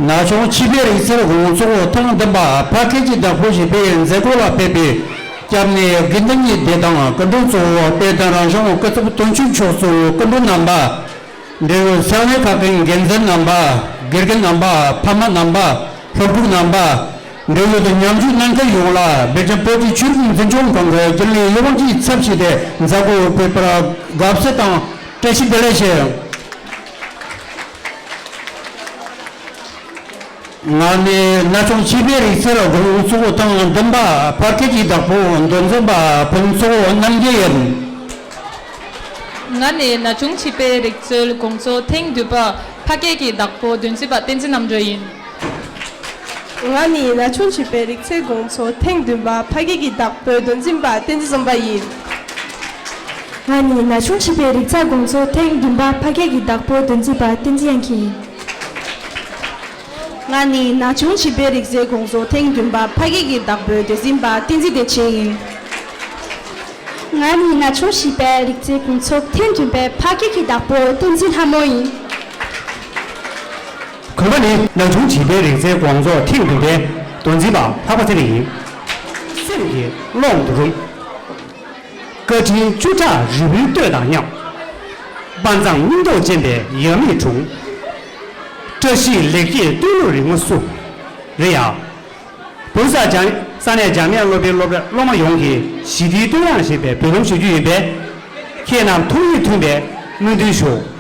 ན་ཆུང་བྱིས་པའི་རིག་རྩལ་དགོང་ཚོགས་ཐེངས་བདུན་པ་ཕ་སྐད་ཀྱི་བདག་པོ་ཞེས་པའི་མཛད་སྒོ་ལ་ཕེབས་པའི་སྐྱབས་གནས་དགེ་འདུན་གྱི་སྡེ་དང་སྐུ་མགྲོན་གཙོ་བོ་དཔལ་ལྡན་རང་གཞུང་སྐུ་ཚབ་དོན་གཅོད་མཆོག་གཙོས་སྐུ་མགྲོན་རྣམ་པ། འབྲེལ་ཡོད་ས་གནས་ཁག་གི་འགན་འཛིན་རྣམ་པ། དགེ་རྒན་རྣམ་པ། ཕ་མ་རྣམ་པ། སློབ་ཕྲུག་རྣམ་པ། འབྲེལ་ཡོད་དུ་མཉམ་ཞུགས་གནང་མཁན་ཡོངས་ལ་བོད་ཀྱི་བོད་ཀྱི་ཆོས་རིག་འཛིན་སྐྱོང་ཁང་གི་རྒྱུན་ལས་ཡོངས་ཀྱི་ཚབ་བྱས་ཏེ་མཛད་སྒོ་ཕེབས་པར་དགའ་བསུ་དང་བཀྲ་ཤིས་བདེ་ལེགས་ཞུ། ང་ནི་ན་ཆུང་བྱིས་པའི་རིག་རྩལ་དགོང་ཚོགས་ཐེངས་བདུན་པ་ཕ་སྐད་ཀྱི་བདག་པོ་མདོ་འཛིན་པ་ཕུན་ཚོགས་རྣམ་རྒྱལ་ཡིན། ང་ནི་ན་ཆུང་བྱིས་པའི་རིག་རྩལ་དགོང་ཚོགས་ཐེངས་བདུན་པ་ཕ་སྐད་ཀྱི་བདག་པོ་མདོ་འཛིན་པ་བསྟན་འཛིན་རྣམ་གྲོལ་ཡིན། ང་ནི་ན་ཆུང་བྱིས་པའི་རིག་རྩལ་དགོང་ཚོགས་ཐེངས་བདུན་པ་ཕ་སྐད་ཀྱི་བདག་པོ་མདོ་འཛིན་པ་བསྟན་འཛིན་བསམ་པ་ཡིན། ང་ནི་ན་ཆུང་བྱིས་པའི་རིག་རྩལ་དགོང་ཚོགས་ཐེངས་བདུན་པ་ཕ་སྐད་ཀྱི་བདག་པོ་མདོ་འཛིན་པ་བསྟན་འཛིན་དབྱངས་སྐྱིད་ཡིན། ང་ནི་ན་ཆུང་བྱིས་པའི་རིག་རྩལ་དགོང་ཚོགས་ཐེངས་བདུན་པ་ཕ་སྐད་ཀྱི་བདག་པོ་མདོ་འཛིན་པ་བསྟན་འཛིན་བདེ་ཆེན་ཡིན། ང་ནི་ན་ཆུང་བྱིས་པའི་རིག་རྩལ་དགོང་ཚོགས་ཐེངས་བདུན་པའི་ཕ་སྐད་ཀྱི་བདག་པོ་བསྟན་འཛིན་ལྷ་མོ་ཡིན། གོན་པ་ནི་ན་ཆུང་བྱིས་པའི་རིག་རྩལ་དགོང་ཚོགས་ཐེངས་བདུན་པའི་མདོ་འཛིན་པ་འཕགས་པ་ཚེ་རིང་ཡིན། སེམས་ཀྱི་ཀློང་དུ་རུམ། བཀའ་དྲིན་བཅུ་ཕྲག་རི་བོའི་གཏོས་དང་མཉམ། དཔའ་མཛངས་སྙིང་སྟོབས་ཅན་པའི་ཡབ་མེས་དྲུང་། བཀྲ་ཤིས་ལེགས་སྐྱེས་སྟོན་ལུགས་རིང་མོ་སུ། རེད་ཡ། བོད་ས་འཇམ་ས་གནས་འཇམ་དབྱངས་སློབ་གྲྭའི་སློབ་གྲྭ་སློབ་མ་ཡོངས་ཀྱི་ཞི་བདེའི་བསྟོད་དབྱངས་ཞེས་པའི་འབུལ་ལམ་ཞུ་རྒྱུ་ཡིན་པས། ཁྱེད་རྣམས་ཐུགས་ཡིད་མཐུན་པའི་སྨོན་འདུན་ཞུ།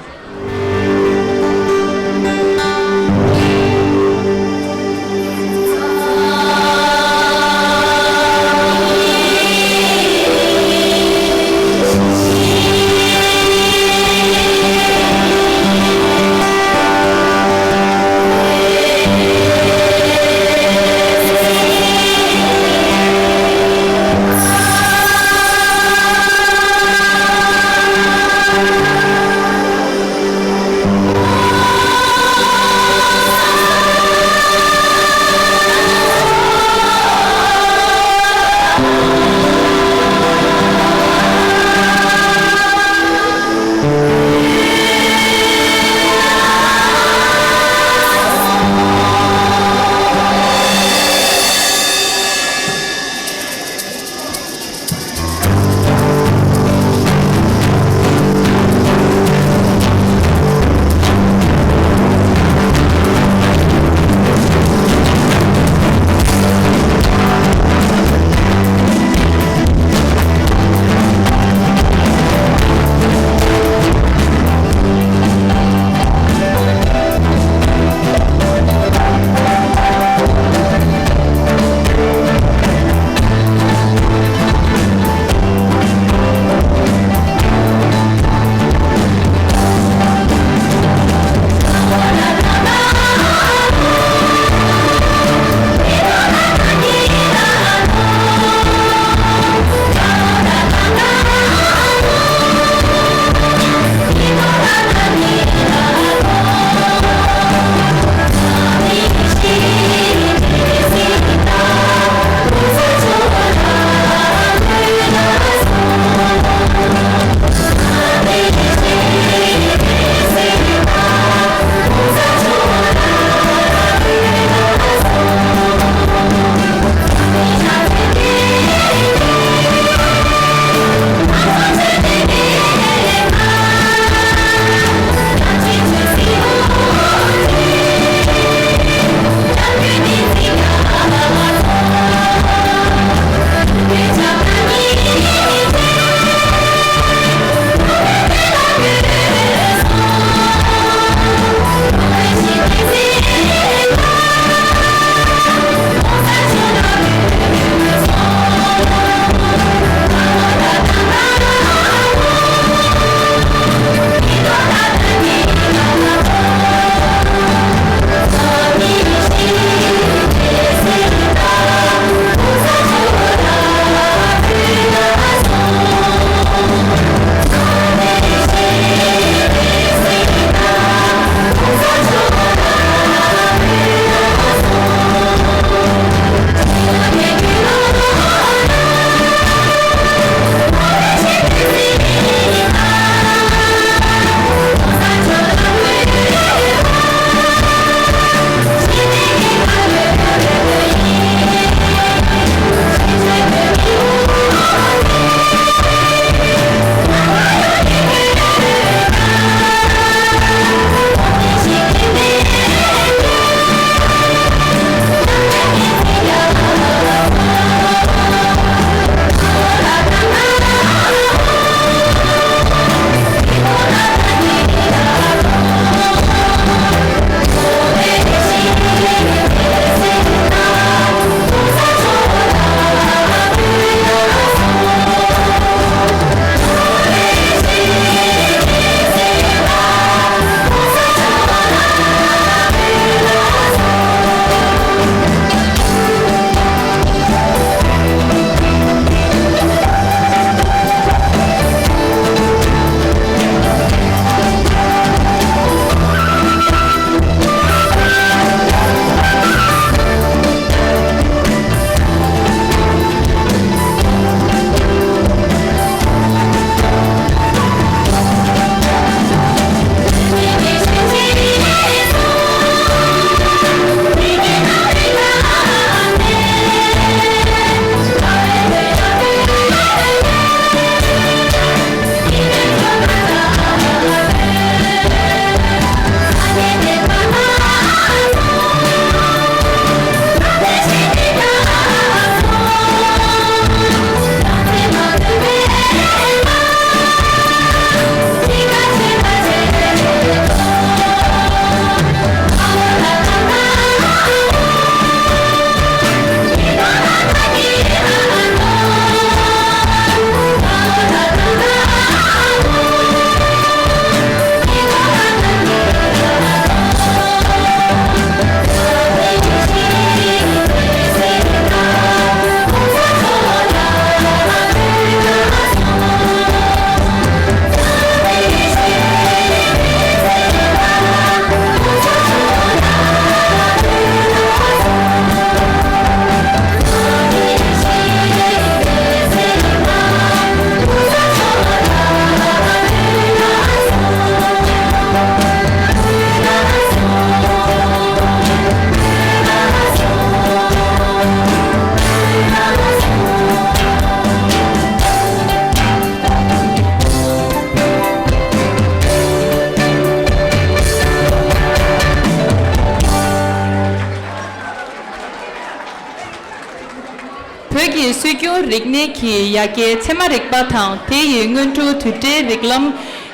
རིག་གནས་ཀྱི་ཡ་གྱལ་ཚད་མ་རིག་པ་དང་དེ་ཡི་སྔོན་འགྲོ་དུད་འགྲོའི་རིགས་ལམ་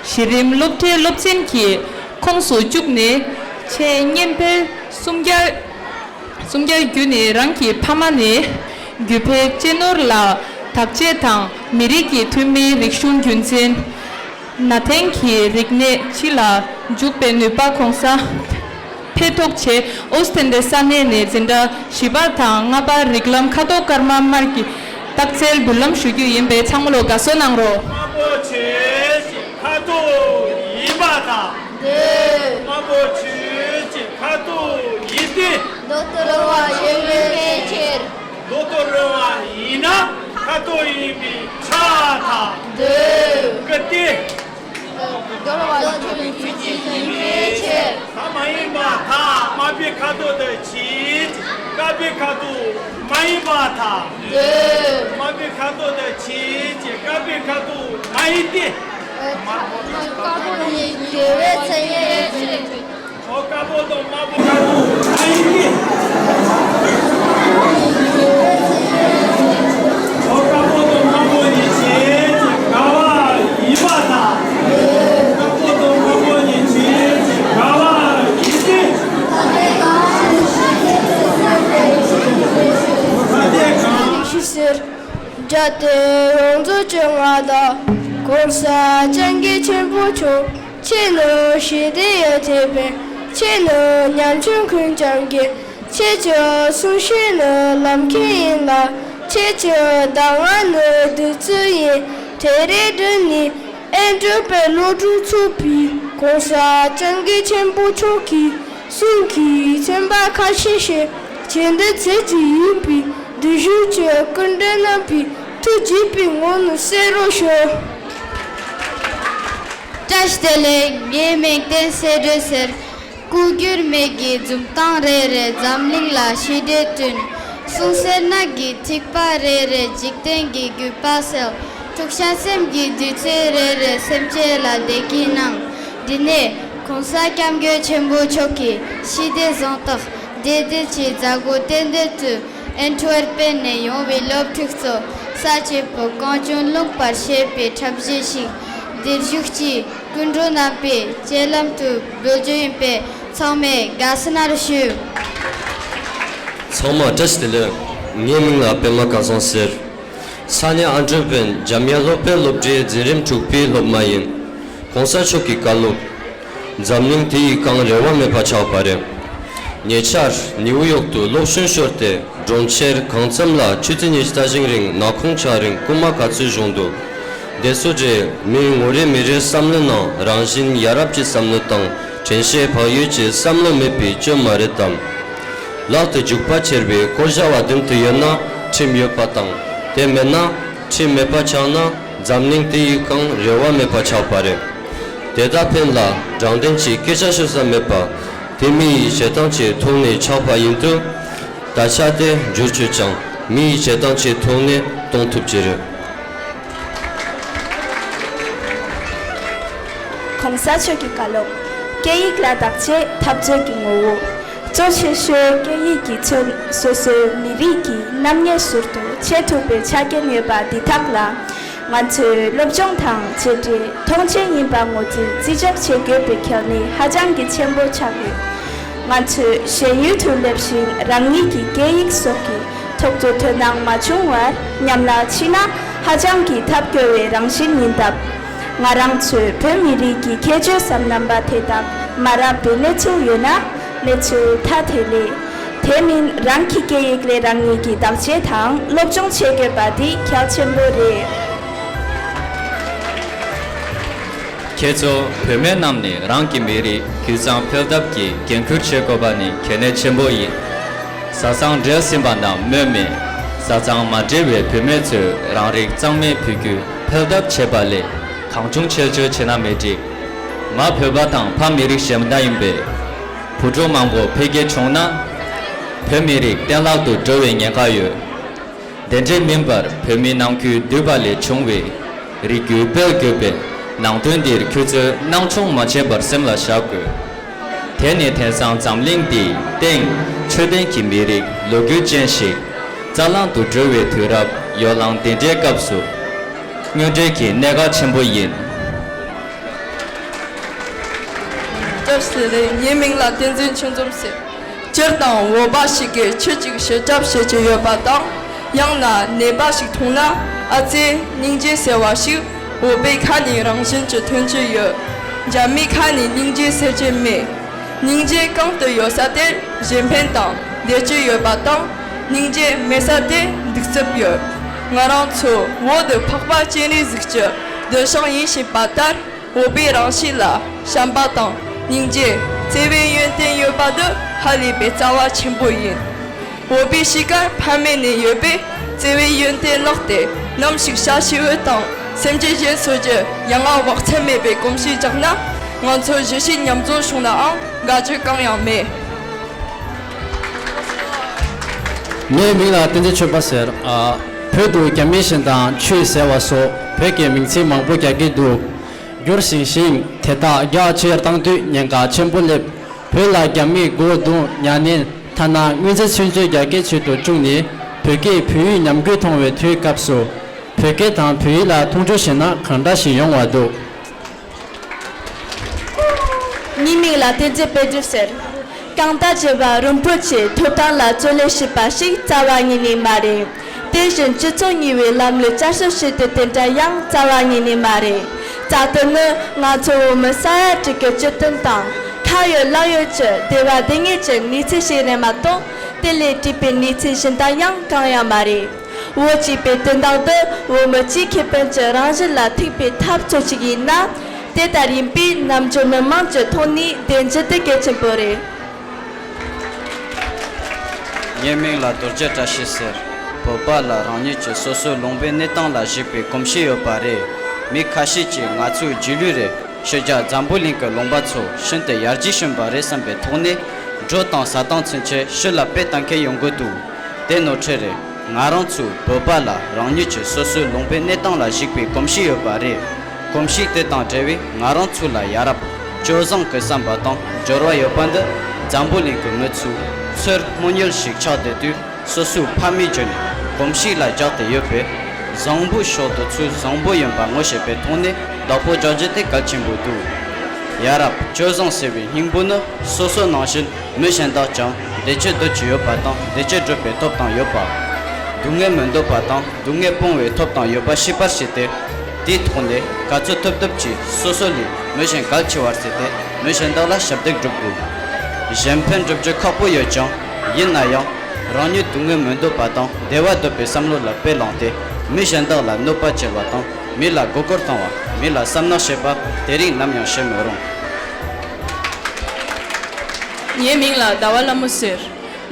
གཞི་རིམ་སློབ་གྲྭའི་སློབ་ཚན་གྱི་ཁོངས་སུ་བཅུག་ནས་ཆེས་གཉན་འཕེལ་སུམ་བརྒྱ་སུམ་བརྒྱ་བརྒྱུད་ནས་རང་གི་ཕ་མ་ནས་བརྒྱུད་འཕེལ་གཅེས་ནོར་ལ་བདག་གཅེས་དང་མི་རིགས་ཀྱི་ཐུན་མིན་རིག་གཞུང་རྒྱུན་འཛིན། ན་ཐེན་གྱི་རིག་གནས་ཕྱི་ལ་འཇུག་པའི་ནུས་པ་གོང་ས་འཕེལ་ཐོག་ཆེད་ཨོ་སི་ཐན་ཏེ་ས་གནས་ནས་འཛིན་གྲྭ་བཞི་པ་དང་ལྔ་པ་རིགས་ལམ་ཁ་དོག་ཀརྨ་དམར་གྱི་རྟགས་གསལ་འབུལ་ལམ་ཞུ་རྒྱུ་ཡིན་པས་ཚང་མ་ལོ་དགའ་བསུ་གནང་རོགས། དམར་པོ་ཆོས་ཀྱི་ཁ་དོག་ཡིན་པར་ཐལ། འདོད། དམར་པོ་ཆོས་ཀྱི་ཁ་དོག་ཡིན་ཏེ། མདོག་ཏུ་རུང་བ་ཡིན་པའི་ཕྱིར། མདོག་ཏུ་རུང་བ་ཡིན་ན་ཁ་དོག་ཡིན་པས་ཁྱབ་པར་ཐལ། འདོད། སྐུ་སྟེ། མདོག་ཏུ་རུང་བ་ཡིན་པའི་ཕྱིར། ཁ་མ་ཡིན་པར་ཐལ། དམར་པོའི་ཁ་དོག་ཏུ་བྱེད། དཀར་པོའི་ཁ་དོག་མ་ཡིན་པར་ཐལ། འདོད། དམར་པོའི་ཁ་དོག་ཏུ་བྱེད་ཅིང་དཀར་པོའི་ཁ་དོག་མ་ཡིན་ཏེ། དཀར་པོ་ནི་དགེ་བའི་མཚན་ཉིད་ཡིན། འོ་དཀར་པོ་དང་དམར་པོའི་ཁ་དོག་མ་ཡིན་ཏེ། འོ་དཀར་པོ་དང་དམར་པོ་ནི་བྱེད་ཅིང་འགལ་བ་ཡིན་པར་ཐལ། དཀར་པོ་དང་དམར་པོ་ནི་བྱེད་ཅིང་འགལ་བ་ཡིན་ཏེ། ཐ་དད་གང་། ཞེས་ཟེར། དགྲ་སྟེ་ཡོངས་རྫོགས་སྤྱོད་ལྔ་དང་། ༸གོང་ས་༸སྐྱབས་མགོན་ཆེན་པོ་མཆོག །ཁྱེད་ནི་ཞི་བདེ་ཡི་དེད་དཔོན། ཁྱེད་ནི་ཉམ་ཆུང་ཀུན་སྐྱོང་མཁན། ཁྱེད་ཀྱི་གསུང་བཤད་ནི་ལམ་ཁྱེར་ཡིན་ལ། ཁྱེད་ཀྱི་གདམས་ངག་ནི་བདུད་རྩི་ཡིན། དེ་རེ་འདོན་ནི་ཨེ་འགྲུབ་པའི་བློ་གྲོས་ཚུགས་པའི་༸གོང་ས་༸སྐྱབས་མགོན་ཆེན་པོ་མཆོག་གི་གསུང་གིས་མཚོན་པ་ཁ་ཤས་ཤིག་བྱིན་འདི་ཚེ་གཅིག་ཡིན་པའི་བདུད་ཞུགས་ཀྱི་སྐུ་མགྲོན་རྣམ་པའི་ཐུགས་དགྱེས་པའི་ངང་ནས་གསན་རོགས་ཞུ། བཀྲ་ཤིས་བདེ་ལེགས། ངའི་མིང་བསྟན་སྲིད་སྒྲོལ་ཟེར། སྐུ་འགྱུར་མེད་ཀྱི་འཛུམ་མདངས་རེ་རེས་འཛམ་གླིང་ལ་ཞི་བདེ་བསྐྲུན། གསུང་གསེར་ནག་གི་ཐིགས་པ་རེ་རེས་འཇིག་རྟེན་གྱི་རྒུད་པ་སེལ། འཁྲུག་ཆ་སེམས་ཀྱི་བདུད་རྩི་རེ་རེས་སེམས་ཅན་ལ་བདེ་སྐྱིད་གནང་། འདི་ནས་༸གོང་ས་༸སྐྱབས་མགོན་ཆེན་པོ་མཆོག་གིས་ཞི་བདེ་གཟེངས་རྟགས་བདེ་སྐྱིད་ཀྱི་མཛད་སྒོ་རྟེན་འབྲེལ་དུ་ཨན་ཊི་ཝེར་པན་ནས་ཡོང་བའི་སློབ་ཕྲུག་ཚོ་ས་བཅུ་པའི་གངས་ལྗོངས་ལུང་པར་བཞད་པའི་འཁྲབ་གཞས་ཤིག་འདིར་བཞུགས་ཀྱི་སྐུ་མགྲོན་རྣམ་པའི་སྤྱན་ལམ་དུ་འབུལ་རྒྱུ་ཡིན་པས་ཚང་མས་དགའ་བསུ་གནང་ཞུ། ཚང་མ་བཀྲ་ཤིས་བདེ་ལེགས། ངའི་མིང་ལ་པད་མ་སྐལ་བཟང་ཟེར། ས་གནས་ཨན་ཊི་ཝེར་པན་འཇམ་དབྱངས་སློབ་དཔོན་སློབ་གྲྭའི་འཛིན་རིམ་དྲུག་པའི་སློབ་མ་ཡིན། ༸གོང་ས་མཆོག་གི་བཀའ་སློབ། འཛམ་གླིང་དེ་ཡི་སྒང་རེ་བ་མེད་པ་ཆགས་པ་རེད། ཉེ་ཆར་ནིའུ་ཡོག་ཏུ་སློབ་གཞུང་ཤོར་ཏེ་གྲོང་ཁྱེར་གང་འཚམ་ལ་ཆུ་ཚོད་ཉི་ཤུ་རྟ་ཞིང་རིང་ནག་ཁུང་ཆགས་རིང་རྐུན་མ་ག་ཚོད་བྱུང་འདུག་དེ་ཚོ་རྗེས་མིའི་ངོ་རེ་མི་རེའི་བསམ་བློའི་ནང་རང་བཞིན་ཡ་རབས་ཀྱི་བསམ་བློ་དང་དྲན་ཤེས་བག་ཡོད་ཀྱི་བསམ་བློ་མེད་པའི་སྐྱོན་མ་རེད་དམ། ལག་ཏུ་རྒྱུག་པ་འཁྱེར་བའི་བསྐོ་བཞག་པ་མདུན་དུ་ཡོད་ན་ཁྲིམས་ཡོད་པ་དང་དེ་མེད་ན་ཁྲིམས་མེད་པ་ཆགས་ན་འཛམ་གླིང་དེ་ཡི་སྒང་རེ་བ་མེད་པ་ཆགས་པ་རེད། དེ་དག་ཕན་ལ་དྲང་བདེན་གྱི་སྐད་ཆ་ཤོད་ས་མེད་པ། དེ་མི་ཡི་བྱེད་སྟངས་ཀྱི་ཐོག་ནས་ཆགས་པ་ཡིན་དུས། ད་ཆ་དེ་བསྒྱུར་བཅོས་ཀྱང་མི་ཡི་བྱེད་སྟངས་ཀྱི་ཐོག་ནས་གཏོང་ཐུབ་ཀྱི་རེད། ༸གོང་ས་མཆོག་གི་བཀའ་སློབ། སྐད་ཡིག་ལ་བདག་གཅེས་འཐབ་རྩོད་ཀྱི་ངོ་བོ། གཙོ་ཆེ་ཤོས་སྐད་ཡིག་གིས་མཚོན་སོ་སོའི་མི་རིགས་ཀྱི་རྣམ་དབྱེ་ཟུར་དུ་འབྱེད་ཐུབ་པའི་ཆ་རྐྱེན་ཡོད་པ་འདི་དག་ལ། ང་ཚོས་སློབ་སྦྱོང་དང་བྱས་འབྲས་མཐོང་ཆེན་ཡིན་པ་ངོས་འཛིན་བརྩི་འཇོག་བྱེད་དགོས་པའི་གལ་གནད་ཧ་ཅང་གི་ཆེན་པོ་ཆགས་ཡོད། ང་ཚོས་གཞན་ཡུལ་དུ་སླེབས་ཤིང་རང་ཉིད་ཀྱི་སྐད་ཡིག་སོགས་ཀྱི་ཐོག་ཏུ་དོ་སྣང་མ་བྱུང་བར་ཉམས་ལ་མཆིས་ན་ཧ་ཅང་གི་ཐབས་སྐྱོ་བའི་རང་བཞིན་ཡིན་སྟབས། ང་རང་ཚོའི་བོད་མི་རིགས་ཀྱི་ཁྱད་ཆོས་སམ་རྣམ་པ་དེ་དག་མ་རབས་པའི་གནས་ཚུལ་ཡོད་ན་གནས་ཚུལ་ཐ་དད་ལས། དེ་མིན་རང་གི་སྐད་ཡིག་ལས་རང་ཉིད་ཀྱི་བདག་གཅེས་དང་སློབ་སྦྱོང་བྱེད་དགོས་པ་འདི་གལ་ཆེན་པོ་རེད། ཁྱེད་ཚོ་བུད་མེད་རྣམས་ནི་རང་གི་མི་རིགས་སྒྱུ་རྩལ་འཕེལ་ཐབས་ཀྱི་འགན་འཁུར་བྱེད་དགོས་པ་ནི་གལ་གནད་ཆེན་པོ་ཡིན། བཟའ་ཚང་འབྲེལ་ཟིན་པ་རྣམས་སྨོས་མེད། བཟའ་ཚང་མ་འབྲེལ་བའི་བུད་མེད་ཚོས་རང་རིགས་གཙང་མའི་བུ་རྒྱུད་འཕེལ་ཐབས་བྱེད་པ་ལས་གང་བྱུང་ཆེ་ཆུང་བྱེད་ན་མི་འགྲིག་ང་བོད་པ་དང་ཕ་མི་རིགས་གཞན་དག་ཡིན་པས། བུ་ཕྲུག་མང་པོ་འཕེལ་རྒྱས་བྱུང་ན། བོད་མི་རིགས་གཏན་བརླག་ཏུ་འགྲོ་བའི་ཉེན་ཁ་ཡོད། དེ་འདྲའི་མིན་པར་བོད་མིའི་ནང་ཁུལ་འདུས་པ་ལས་བྱུང་བའི་རིགས་རྒྱུད་སྤེལ་དགོས་པའི་ནང་དོན་འདིར་ཁྱོད་ཚོས་སྣང་ཆུང་མ་བྱས་པར་སེམས་ལ་བཞག་དགོས། དེ་ནི་དེང་སང་འཛམ་གླིང་འདིའི་སྟེང་ཆོས་ལྡན་གྱི་མི་རིགས་ལོ་རྒྱུས་ཅན་ཞིག་རྩ་བརླིང་དུ་འགྲོ་བའི་དུས་རབས་ ཡོ་ལང་དེ་འདྲའི་སྐབས་སུ། དངོས་འབྲེལ་གྱི་གནད་འགག་ཆེན་པོ་ཡིན། སྐྱབས་སུ་ལེགས། ངའི་མིང་ལ་བསྟན་འཛིན་ཆོས་འཛོམས་ཟེར། སྤྱིར་བཏང་བོད་པ་ཞིག་གིས་ཁྱི་གཅིག་ཤི་སྐྱབས་བྱེད་ཀྱི་ཡོད་པ་དང་། ཡང་ན་ནད་པ་ཞིག་མཐོང་ན་ཨ་ཙི་སྙིང་རྗེ་ཟེར་བ་ཞིག་བོད་པའི་ཁ་ནས་རང་བཞིན་གྱིས་ཐོན་གྱི་ཡོད། རྒྱ་མིའི་ཁ་ནས་སྙིང་རྗེ་ཟེར་གྱི་མེད། སྙིང་རྗེ་གང་དུ་ཡོད་ས་དེར་གཞན་ཕན་དང་བདེ་སྐྱིད་ཡོད་པ་དང་། སྙིང་རྗེ་མེད་ས་དེར་གདུག་རྩུབ་ཡོད། ང་རང་ཚོ་བོད་དུ་འཕགས་པ་སྤྱན་རས་གཟིགས་ཀྱི་གདུལ་ཞིང་ཡིན་ཞེས་པ་ལྟར། བོད་པའི་རང་གཤིས་ལ་བྱམས་པ་དང་སྙིང་རྗེ། བརྩེ་བའི་ཡོན་ཏན་ཡོད་པ་འདི་ཧ་ལས་པའི་རྩ་བ་ཆེན་པོ་ཡིན། བོད་པའི་གཤིས་ཀར་ཕ་མེས་ནས་ཡོད་པའི་བརྩེ་བའི་ཡོན་ཏན་བརླག་སྟེ། ནམ་ཞིག་བྱ་བྱིའུ་དང་སེམས་ཅན་གཞན་སོགས་ཀྱི་ཡ་ང་བག་ཚ་མེད་པའི་གོམས་གཤིས་བཅག་ན། ང་ཚོ་གཞིས་བྱེས་མཉམ་འཛོམས་བྱུང་ནའང་དགའ་སྐྱིད་གང་ཡང་མེད། ངའི་མིང་ལ་བསྟན་འཛིན་ཆོས་འཕེལ་ཟེར། ཨ། བོད་དུ་རྒྱ་མིའི་བཞིན་དང་ཆོས་ཟེར་བ་སོགས་བོད་ཀྱི་མིང་ཚིག་མང་པོ་རྒྱག་གི་འདུག་འགྱུར་ཞིང་ཞིང་དེ་དག་རྒྱ་ཆེར་བཏང་དུས་ཉེན་ཁ་ཆེན་པོ་སླེབས། བོད་ལ་རྒྱ་མིས་སྒོ་རྡུང་། ཉ་ནན། ཐ་ན་དངུལ་རྩིས་ཚུན་ཚོད་རྒྱ་སྐད་ཚུལ་དུ་བཅུག་ནས་བོད་སྐད་བོད་ཡིག་ཉམས་རྒུད་མཐོང་བའི་དུས་སྐབས་སུ། བོད་སྐད་དང་བོད་ཡིག་ལ་མཐོང་ཆུང་བྱས་ན་གང་འདྲ་ཞིག་ཡོང་བ་འདུག་ངའི་མིང་ལ་བསྟན་འཛིན་དཔལ་འབྱོར་ཟེར། གང་ལྟར་བྱས་པ་རིན་པོ་ཆེའི་ཐོབ་ཐང་ལ་བརྩོན་ལེན་བྱེད་པ་ཞིག་རྩ་བ་ཉིད་ནས་མ་རེད། དེ་བཞིན་སྤྱི་ཚོགས་གཉིས་པོའི་ལམ་ལུགས་བསྐྱར་གསོ་བྱེད་དུ་དེ་འདྲ་ཡང་རྩ་བ་ཉིད་ནས་མ་རེད། རྩ་དོན་ནི་ང་ཚོ་བོད་མི་ས་ཡ་དྲུག་གི་སྤྱི་དོན་དང་། ཁ་ཡོད་ལག་ཡོད་ཀྱི་བདེ་བ་བདེ་ངེས་ཀྱི་གནས་ཚུལ་ཞིག་རེད་མ་གཏོགས། དེ་ལས་བྲིས་པའི་གནས་ཚུལ་གཞན་དག་ཡང་གང་ཡང་མ་རེད། བོད་ཅེས་པའི་དོན་དག་འདི་བོད་མི་སྤྱིའི་ཁེ་ཕན་གྱི་རང་བཞིན་ལ་ཐུག་པའི་འཐབ་རྩོད་ཅིག་ཡིན་ན། དེ་ལྟར་ཡིན་པས་ནམ་རྒྱུན་མི་མང་གི་ཐོག་ནས་བདེན་རྒྱུ་དེ་གལ་ཆེན་པོ་རེད། ངའི་མིང་ལ་རྡོ་རྗེ་བཀྲ་ཤིས་ཟེར། བོད་པ་ལ་རང་ཉིད་ཀྱི་སོ་སོའི་ལུང་པའི་གནས་སྟངས་ལ་གཞིགས་པའི་གོམས་གཤིས་ཡོད་པ་རེད། མི་ཁ་ཤས་ཀྱིས་ང་ཚོའི་རྗེས་ལུས་རེད། ཕྱི་རྒྱལ་འཛམ་བུ་གླིང་གི་ལུང་པ་ཚོ་ཤིན་ཏུ་ཡར་རྒྱས་ཕྱིན་པ་རེད་བསམ་པའི་ཐོག་ནས། འགྲོ་སྟངས་ཟ་སྟངས་ཚུན་ཆད་ཕྱི་ལ་དཔེ་ལྟ་མཁན་ཡོང་གི་འདུག་དེ་ནོར་འཁྲུལ་རེད། ང་རང་ཚོའི་བོད་པ་ལ་རང་ཉིད་ཀྱི་སོ་སོའི་ལུང་པའི་གནས་སྟངས་ལ་གཞིགས་པའི་གོམས་གཤིས་ཡོད་པ་རེད། གོམས་གཤིས་དེ་དང་འབྲེལ་བའི་ང་རང་ཚོ་ལ་ཡ་རབས་སྤྱོད་བཟང་གི་བསམ་པ་དང་འབྱོར་བ་ཡོད་པ་འདི་འཛམ་བུ་གླིང་གི་མི་ཚོས་ཚུར་རྨོངས་གཉིད་ཞིག་ཆགས་བསྡད་དུས། སོ་སོའི་ཕ་མའི་རྒྱུད་ནས་གོམས་གཤིས་ལ་རྒྱག་སྟེ་ཡོད་པས། བཟང་པོའི་ཕྱོགས་དེ་ཚོས་བཟང་པོ་ཡིན་པ་ངོ་ཤེས་པའི་ཐོག་ནས་བདག་པོ་རྒྱག་རྒྱུ་དེ་གལ་ཆེན་པོ་འདུག་ཡ་རབས་སྤྱོད་བཟང་ཟེར་བའི་སྙིང་པོ་ནི་སོ་སོ་ནང་བཞིན་མི་གཞན་དག་ཀྱང་བདེ་སྐྱིད་འདོད་ཀྱི་ཡོད་པ་དང་བདེ་སྐྱིད་སྒྲུབ་པའི་ཐོབ་ཐང་ཡོད་པ། སྡུག་བསྔལ་མི་འདོད་པ་དང་སྡུག་བསྔལ་སྤོང་བའི་ཐོབ་ཐང་ཡོད་པ་ཤེས་པར་བྱས་ཏེ། དེའི་ཐོག་ནས་ག་ཚོད་ཐུབ་ཐུབ་ཀྱིས་སོ་སོ་ལས་མི་གཞན་གལ་ཆེ་བར་བརྩིས་ཏེ་མི་གཞན་དག་ལ་ཞབས་འདེགས་སྒྲུབ་དགོས། གཞན་ཕན་སྒྲུབ་རྒྱུ་ཁག་པོ་ཡོད་ཀྱང་། ཡིན་ན་ཡང་། རང་ཉིད་སྡུག་བསྔལ་མི་འདོད་པ་དང་བདེ་བ་འདོད་པའི་བསམ་བློ་ལ་དཔེ་བླངས་ཏེ། མི་གཞན་དག་ལ་གནོད་པ་བསྐྱལ་བ་དང་མི་ལ་མགོ་སྐོར་བཏང་བ། མི་ལ་བསམ་ནག་བྱེད་པ་དེ་རིགས་ནམ་ཡང་བྱེད་མི་རུང་། ངའི་མིང་ལ་ཟླ་བ་ལྷ་མོ་ཟེར།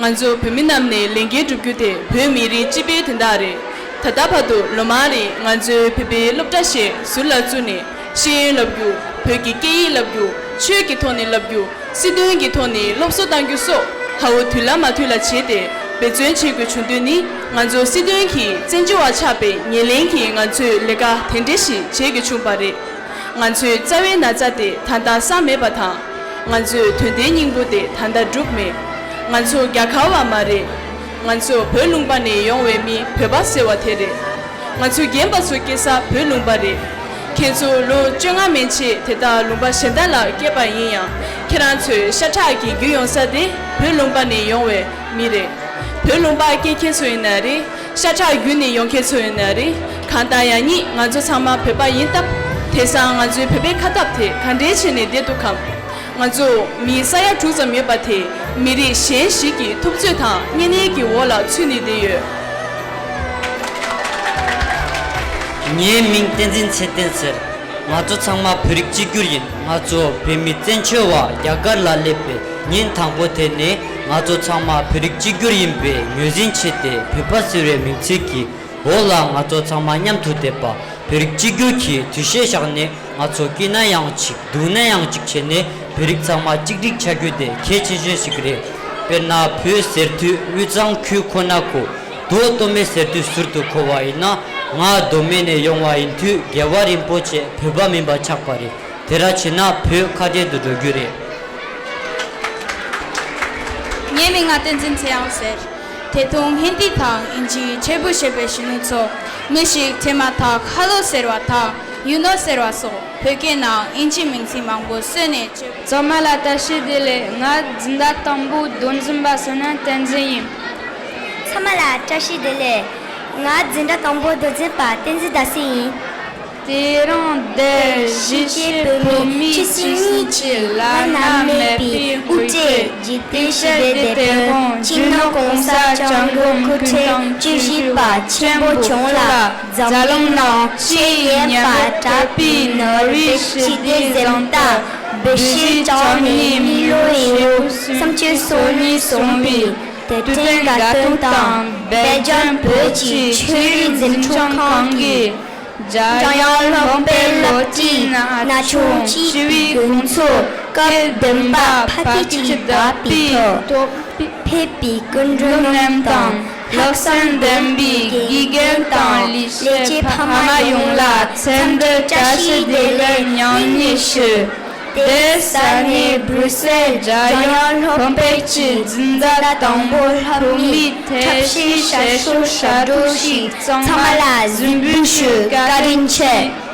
ང་ཚོ་བོད་མི་རྣམས་ནས་ལས་འགན་སྒྲུབ་རྒྱུ་དེ་བོད་མི་རིགས་སྤྱི་པའི་དོན་དག་རེད། ད་ལྟ་བར་དུ་ལོ་མང་རིང་ང་ཚོའི་བོད་པའི་སློབ་གྲྭ་ཞིག་ཟུར་ལ་བཙུགས་ནས་ཤེས་ཡོན་བསླབ་རྒྱུ། བོད་ཀྱི་སྐད་ཡིག་བསླབ་རྒྱུ། ཆོས་ཀྱི་ཐོག་ནས་བསླབ་རྒྱུ། སྲིད་དོན་གྱི་ཐོག་ནས་སློབ་གསོ་གཏང་རྒྱུ་སོགས་ཧ་བོ་དུས་ལ་མ་དུས་ལ་བྱས་ཏེ་འབད་བརྩོན་བྱེད་དགོས་བྱུང་དོན་ནི། ང་ཚོ་སྲིད་དོན་གྱི་བཙན་བྱོལ་བ་ཆགས་པའི་ཉེར་ལེན་གྱིས་ང་ཚོས་ལས་ཀ་དེ་འདྲ་ཞིག་བྱེད་དགོས་བྱུང་བ་རེད། ང་ཚོའི་རྩ་བའི་ན་ཚ་དེ་ད་ལྟ་སངས་མེད་པ་དང་། ང་ཚོའི་དོན་ལྡན་སྙིང་པོ་དེ་ད་ལྟ་འགྲུབ་མེད། ང་ཚོ་རྒྱལ་ཁབ་བ་མ་རེད། ང་ཚོ་བོད་ལུང་པ་ནས་ཡོང་བའི་མི་བོད་པ་ཟེར་བ་དེ་རེད། ང་ཚོ་རྒན་པ་ཚོ་སྐྱེས་ས་བོད་ལུང་པ་རེད། ཁྱེད་ཚོ་ལོ་བཅོ་ལྔ་མན་ཆད་དེ་ལྟར་ལུང་པ་གཞན་དག་ལ་སྐྱེས་པ་ཡིན་ཡང་། ཁྱེད་རང་ཚོའི་ཤ་ཁྲག་གི་རྒྱུས་ཡོང་ས་དེ་བོད་ལུང་པ་ནས་ཡོང་བའི་མི་རེད། བོད་ལུང་པ་སྐྱེས་མཁན་ཚོ་ཡིན་ན་རེད། ཤ་ཁྲག་བརྒྱུད་ནས་ཡོང་མཁན་ཚོ་ཡིན་ན་རེད། གང་ལྟར་ཡང་སྙིང་ང་ཚོ་ཚང་མ་བོད་པ་ཡིན་སྟབས། དེང་སང་ང་ཚོའི་བོད་པའི་ཁ་སྟབས་དེ་ག་འདྲའི་བྱས་ནས་བསྡད་འདུག་གམ། ང་ཚོ་མི་ས་ཡ་དྲུག་ཙམ་ཡོད་པ་དེ་མི་རིགས་གཞན་ཞིག་གི་ཐུབ་ཚོད་དང་བརྙས་བརྣན་གྱི་འོག་ལ་ཚུད་ནས་བསྡད་ཡོད། ངའི་མིང་བསྟན་འཛིན་ཚེ་བརྟན་ཟེར། ང་ཚོ་ཚང་མ་བོད་རིགས་གཅིག་གྱུར་ཡིན། ང་ཚོ་བོད་མི་བཙན་བྱོལ་བ་རྒྱ་གར་ལ་སླེབས་པའི་ཉིན་དང་པོ་དེ་ནས་ང་ཚོ་ཚང་མ་བོད་རིགས་གཅིག་གྱུར་ཡིན་པའི་ངོས་འཛིན་བྱས་ཏེ་བོད་པ་ཟེར་བའི་མིང་ཚིག་གི་འོག་ལ་ང་ཚོ་ཚང་མ་མཉམ་དུ་བསྡད་པ། བོད་རིགས་གཅིག་གྱུར་གྱི་འདུ་ཤེས་བཞག་ནས་ང་ཚོ་སྐྱིད་ན་ཡང་གཅིག་སྡུག་ན་ཡང་གཅིག་བྱས་ནས་བོད་རིགས་ཚང་མ་གཅིག་སྒྲིལ་བྱ་རྒྱུ་དེ་གལ་ཆེ་ཤོས་ཤིག་རེད། དཔེར་ན་བོད་ཟེར་དུས་དབུས་གཙང་ཁུལ་ཁོ་ན་གོ། མདོ་སྟོད་སྨད་ཟེར་དུས་ཟུར་དུ་གོ་བ་ཡིན་ན། ང་མདོ་སྨད་ནས་ཡོང་བ་ཡིན་དུས་རྒྱལ་བ་རིན་པོ་ཆེ་བོད་པ་མིན་པ་ཆགས་པ་རེད། དེ་འདྲ་བྱས་ན་བོད་ཁ་བྲལ་དུ་འགྲོ་རྒྱུ་རེད། ངའི་མིང་ང་བསྟན་འཛིན་ཚེ་དབྱངས་ཟེར། ཐད་གཏོང་ཧིན་དི་དང་ཨིན་ཇིའི་མཁས་པོ་ཞེས་པའི་གཞོན་ནུ་ཚོ། མི་ཞིག་དྲན་མ་ཐག་ཧ་ལོ་ཟེར་བ་དང་ཡུ་ནོ་ཟེར་བ་སོགས་བོད་སྐད་ནང་ཨིན་ཇིའི་མིང་ཚིག་མང་པོ་བཟོས་ནས་སྤྱོད། ཚང་མ་ལ་བཀྲ་ཤིས་བདེ་ལེགས། ང་འཛིན་གྲྭ་དང་པོའི་མདོ་འཛིན་པ་བསོད་ནམས་བསྟན་འཛིན་ཡིན། ཚང་མ་ལ་བཀྲ་ཤིས་བདེ་ལེགས། ང་འཛིན་གྲྭ་དང་པོའི་མདོ་འཛིན་པ་བསྟན་འཛིན་ཟླ་གསལ་ཡིན། དེ་རིང་འདིར་གཞིས་བྱེས་བོད་མིའི་ཆེས་སྲིད་གཉིས་ཀྱི་བླ་ན་མེད་པའི་དབུ་ཁྲིད་འཇིག་རྟེན་ཞི་བདེའི་དེད་དཔོན་སྤྱི་ནོར་༸གོང་ས་༸སྐྱབས་མགོན་སྐུ་ཕྲེང་བཅུ་བཞི་པ་ཆེན་པོ་མཆོག་ལ་འཛམ་གླིང་ནང་ཆེས་སྙན་པ་གྲགས་པའི་ནོ་བེལ་ཞི་བདེའི་གཟེངས་རྟགས་འབུལ་བཞེས་བྱས་ནས་མི་ལོ་ཡི་ལོ་སུམ་ཅུ་སོ་གཉིས་སོང་བའི་དུས་དྲན་དགའ་སྟོན་དང་སྦེལ་ཇམ་བོད་ཀྱི་ཆོས་རིག་འཛིན་སྐྱོང་ཁང་གི་འཇམ་དབྱངས་སློབ་དཔོན་སློབ་ཁྲིད་ན་ཆུང་བཅུ་པའི་དགོང་ཚོགས་སྐབས་བདུན་པ་ཕ་ཁི་ཆུ་དག་པའི་ཐོག་ཕེབས་པའི་སྐུ་མགྲོན་རྣམས་དང་ལྷག་བསམ་ལྡན་པའི་དགེ་རྒན་དང་ལས་བྱེད་ཕ་མ་ཡོངས་ལ་འཚམས་འདྲི་བཀྲ་ཤིས་བདེ་ལེགས་མཉམ་ཞུ། དེ་ས་གནས་སྦྲུག་སེལ་འཇམ་དབྱངས་སློབ་དཔོན་གྱི་འཛིན་གྲྭ་དང་པོ་སློབ་མའི་འཁྲབ་གཞས་ཞབས་ཞུ་ཞབས་བྲོ་ཞིག་ཚང་མ་ལ་གཟིགས་འབུལ་ཞུ། བཀའ་དྲིན་ཆེ།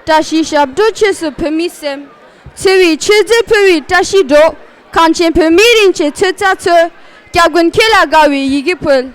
བཀྲ་ཤིས་ཞབས་བྲོ་ཆོས་སུ་བོད་མིའི་སེམས། འཚེ་བའི་མཆོད་རྫས་ཕུལ་བའི་བཀྲ་ཤིས་སྒྲོག། གངས་ཅན་བོད་མིའི་རིན་ཆེན་ཚོད་ཚད་འཚོལ། སྐྱབས་མགོན་ཁྱེད་ལ་དགའ་བའི་ཡི་གེ་ཕུལ།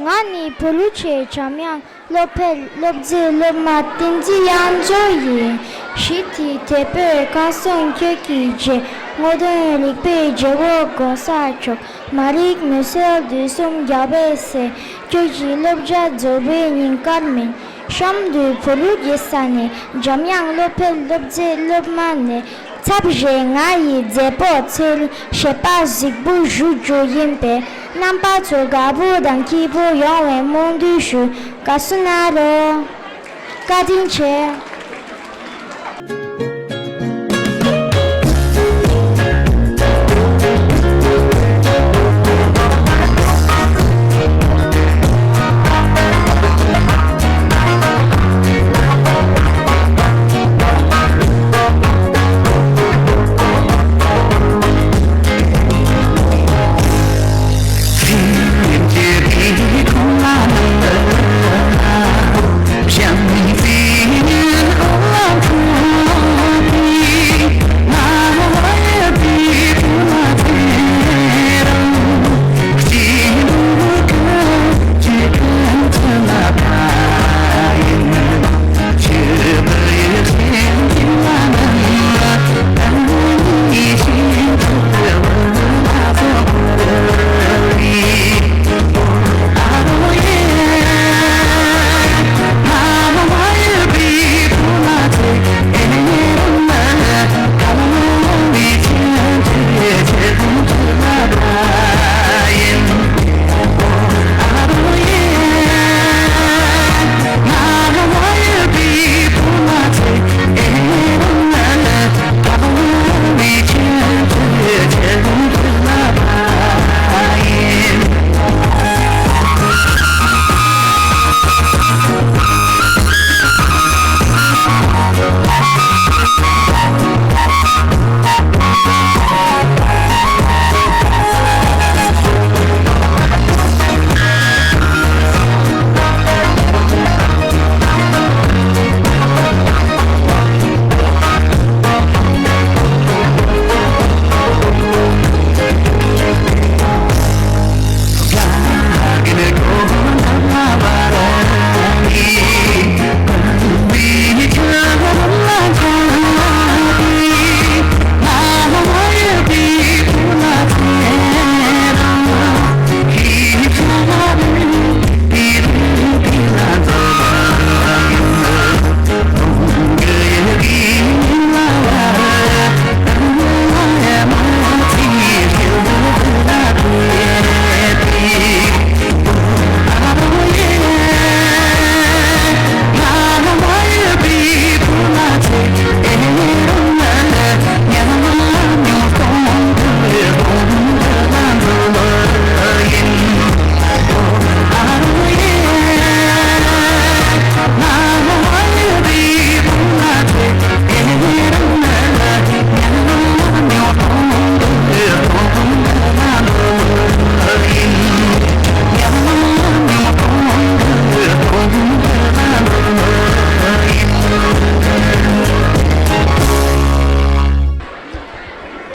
ང་ནི་བོད་ལུགས་ཆེ་འཇམ་དབྱངས། སློབ་ཕྲུག་སློབ་ཆེན་སློབ་མ་བསྟན་འཛིན་དབྱངས་སྒྲོན་ཡིན། ཞི་བདེའི་དེད་དཔོན་ཁ་སང་ཁྱོད་ཀྱི་རྗེས། དངོས་དོན་རིག་པའི་རྗེ་བོ་གོང་ས་མཆོག་མ་རིག་མུན་སེལ་དུས་གསུམ་རྒྱལ་བའི་སྲས། ཁྱོད་ཀྱི་བསླབ་བྱ་རྫོགས་པའི་ཉིན་དཀར་མིན། གཤམ་དུ་བོད་ལུགས་ཀྱི་ས་གནས་འཇམ་དབྱངས་སློབ་ཕྲུག་སློབ་ཆེན་སློབ་མ་ནས། ཚབ་ཞུས་ང་ཡི་མཛད་པོ་ཚེ་རིང་བྱེད་པ་གཟིགས་འབུལ་ཞུ་རྒྱུ་ཡིན་པས། རྣམ་པ་ཚོ་དགའ་པོ་དང་སྐྱིད་པོ་ཡོང་བའི་སྨོན་འདུན་ཞུ། དགའ་བསུ་གནང་རོགས། བཀའ་དྲིན་ཆེ།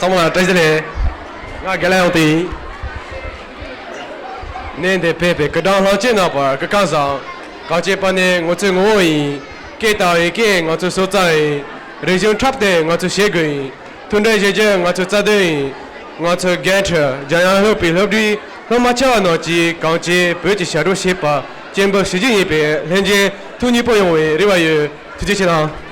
ཚང་མ་ལ་བཀྲ་ཤིས་བདེ་ལེགས། ང་རྒན་ལགས་ཡང་ཏི་ཡིན། གནས་འདིར་ཕེབས་པའི་སྐུ་གྲངས་ལྷན་རྒྱས་རྣམ་པར་སྐུ་ཁམས་བཟང་། གངས་ཅན་པ་ནི་ང་ཚོའི་ངོ་བོ་ཡིན། སྐད་དང་ཡི་གེ་ང་ཚོའི་སྲོག་རྩ་ཡིན། རིག་གཞུང་འཁྲབ་སྟོན་ང་ཚོའི་བྱེད་སྒོ་ཡིན། མཐུན་སྒྲིལ་གཞིར་བཞག་ང་ཚོའི་རྩ་དོན་ཡིན། ང་ཚོའི་རྒན་ཁྲི་འཇམ་དབྱངས་ལྷུན་པོའི་སློབ་གྲྭའི་སློབ་མ་ཆེ་བ་རྣམས་ཀྱིས་གངས་ཅན་བོད་ཀྱི་ཞབས་བྲོ་ཞེས་པ་སྤྱན་འབུལ་ཞུ་རྒྱུ་ཡིན་པས། ལྷན་རྒྱས་ཐུགས་མཉེས་པོ་ཡོང་བའི་རེ་བ་ཡོད། ཐུགས་རྗེ་ཆེ་གནང་།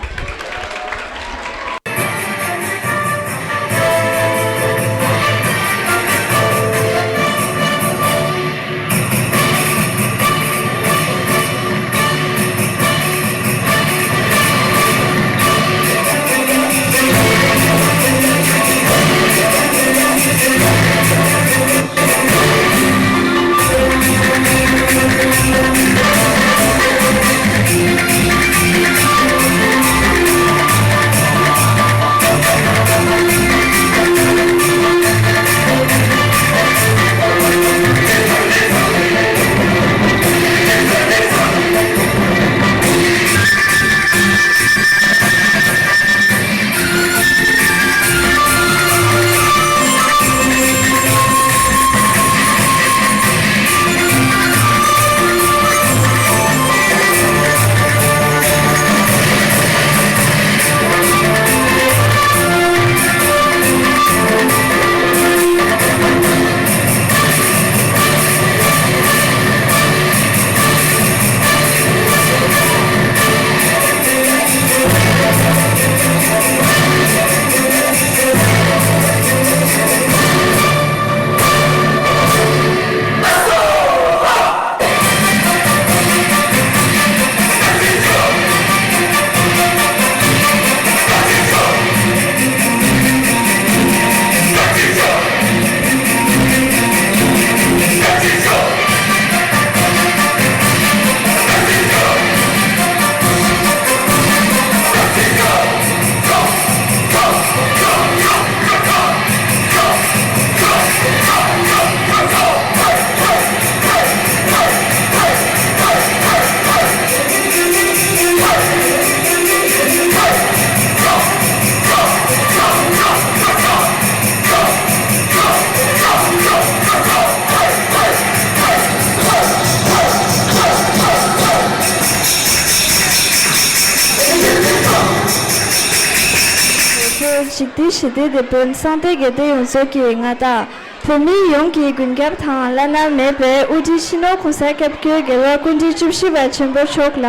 འཇིག་རྟེན་ཞི་བདེའི་དེད་དཔོན་གསང་བདེ་དགེ་ལྡན་ཡོངས་རྫོགས་ཀྱི་མངའ་བདག་བོད་མི་ཡོངས་ཀྱི་མགོན་སྐྱབས་དང་བླ་ན་མེད་པའི་དབུ་ཁྲིད་སྤྱི་ནོར་༸གོང་ས་༸སྐྱབས་མགོན་རྒྱལ་བ་སྐུ་ཕྲེང་བཅུ་བཞི་པ་ཆེན་པོ་མཆོག་ལ་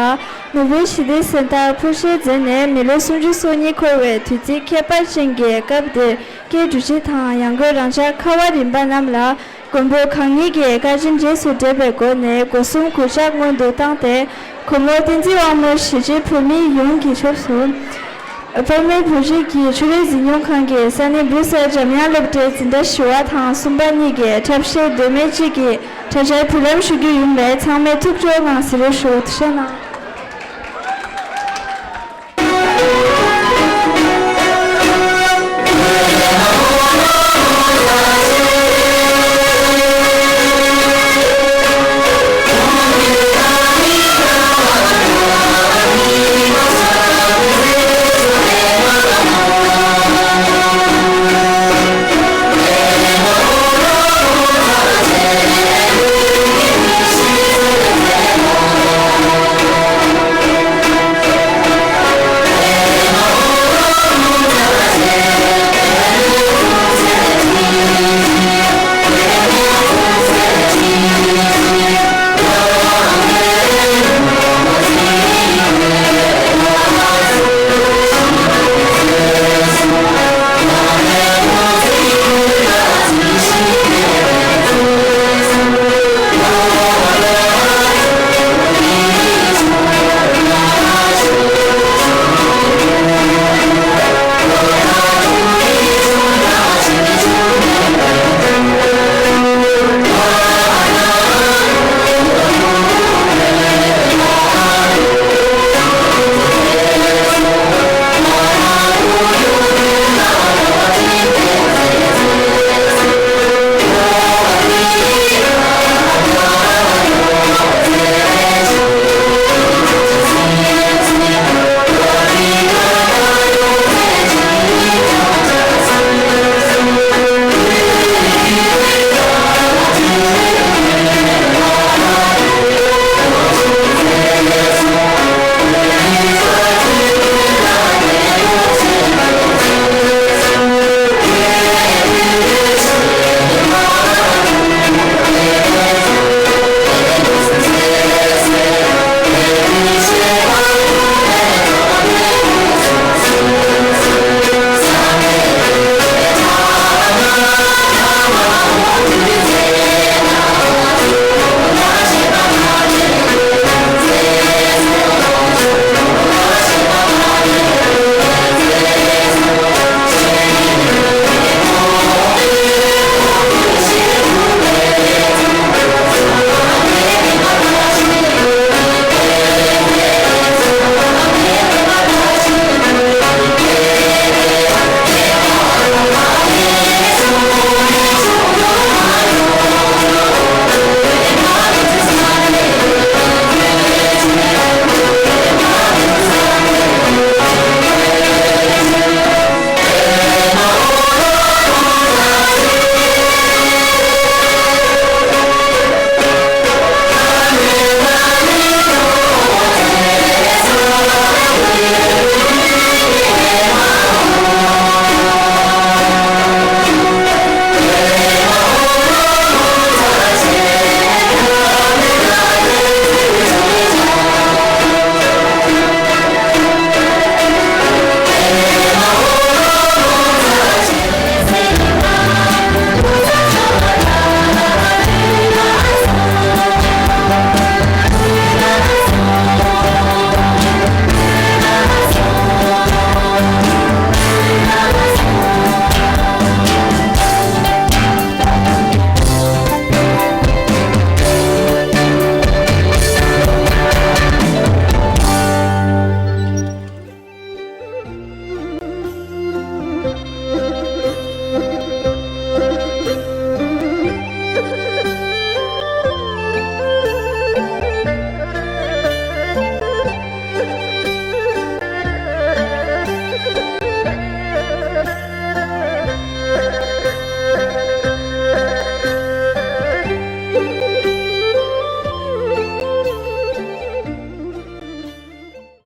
ནོ་བེལ་ཞི་བདེའི་གཟེངས་རྟགས་ཕུལ་བཞེས་མཛད་ནས་མི་ལོ་སུམ་ཅུ་སོ་གཉིས་འཁོར་བའི་དུས་ཚིགས་ཁྱད་པར་ཅན་གྱི་སྐབས་འདིར་སྐད་འགྲོ་ཆེད་དང་ཡང་སྒོས་རང་ཅག་ཁ་བ་རིམ་པ་རྣམས་ལ་མགོན་པོ་གང་ཉིད་ཀྱི་བཀའ་དྲིན་རྗེས་སུ་དྲན་པའི་སྒོ་ནས་སྒོ་གསུམ་གུས་ཕྱག་སྔོན་དུ་བཏང་སྟེ། སྐུ་ངོ་བསྟན་འཛིན་དབང་མོ་གཞིས་བྱེས་བོད་མི་ཡོངས་ཀྱི་ཕྱོགས་སུ། དཔལ་མོའི་བོད་རིགས་ཀྱི་ཆོས་རིག་འཛིན་སྐྱོང་ཁང་གི་ས་གནས་སྦྲུག་སེལ་འཇམ་དབྱངས་སློབ་གྲྭའི་འཛིན་གྲྭ་བཞི་པ་དང་གསུམ་པ་གཉིས་ཀྱིས་འཁྲབ་གཞས་མདོ་སྨད་སྤྱི་ཀྱི་གྲྭ་ཆར་འབུལ་ལམ་ཞུ་རྒྱུ་ཡིན་པས་ཚང་མས་ཐུགས་སྤྲོ་གནང་གཟིགས་རོགས་ཞུ། ཐུགས་རྗེ་གནང་།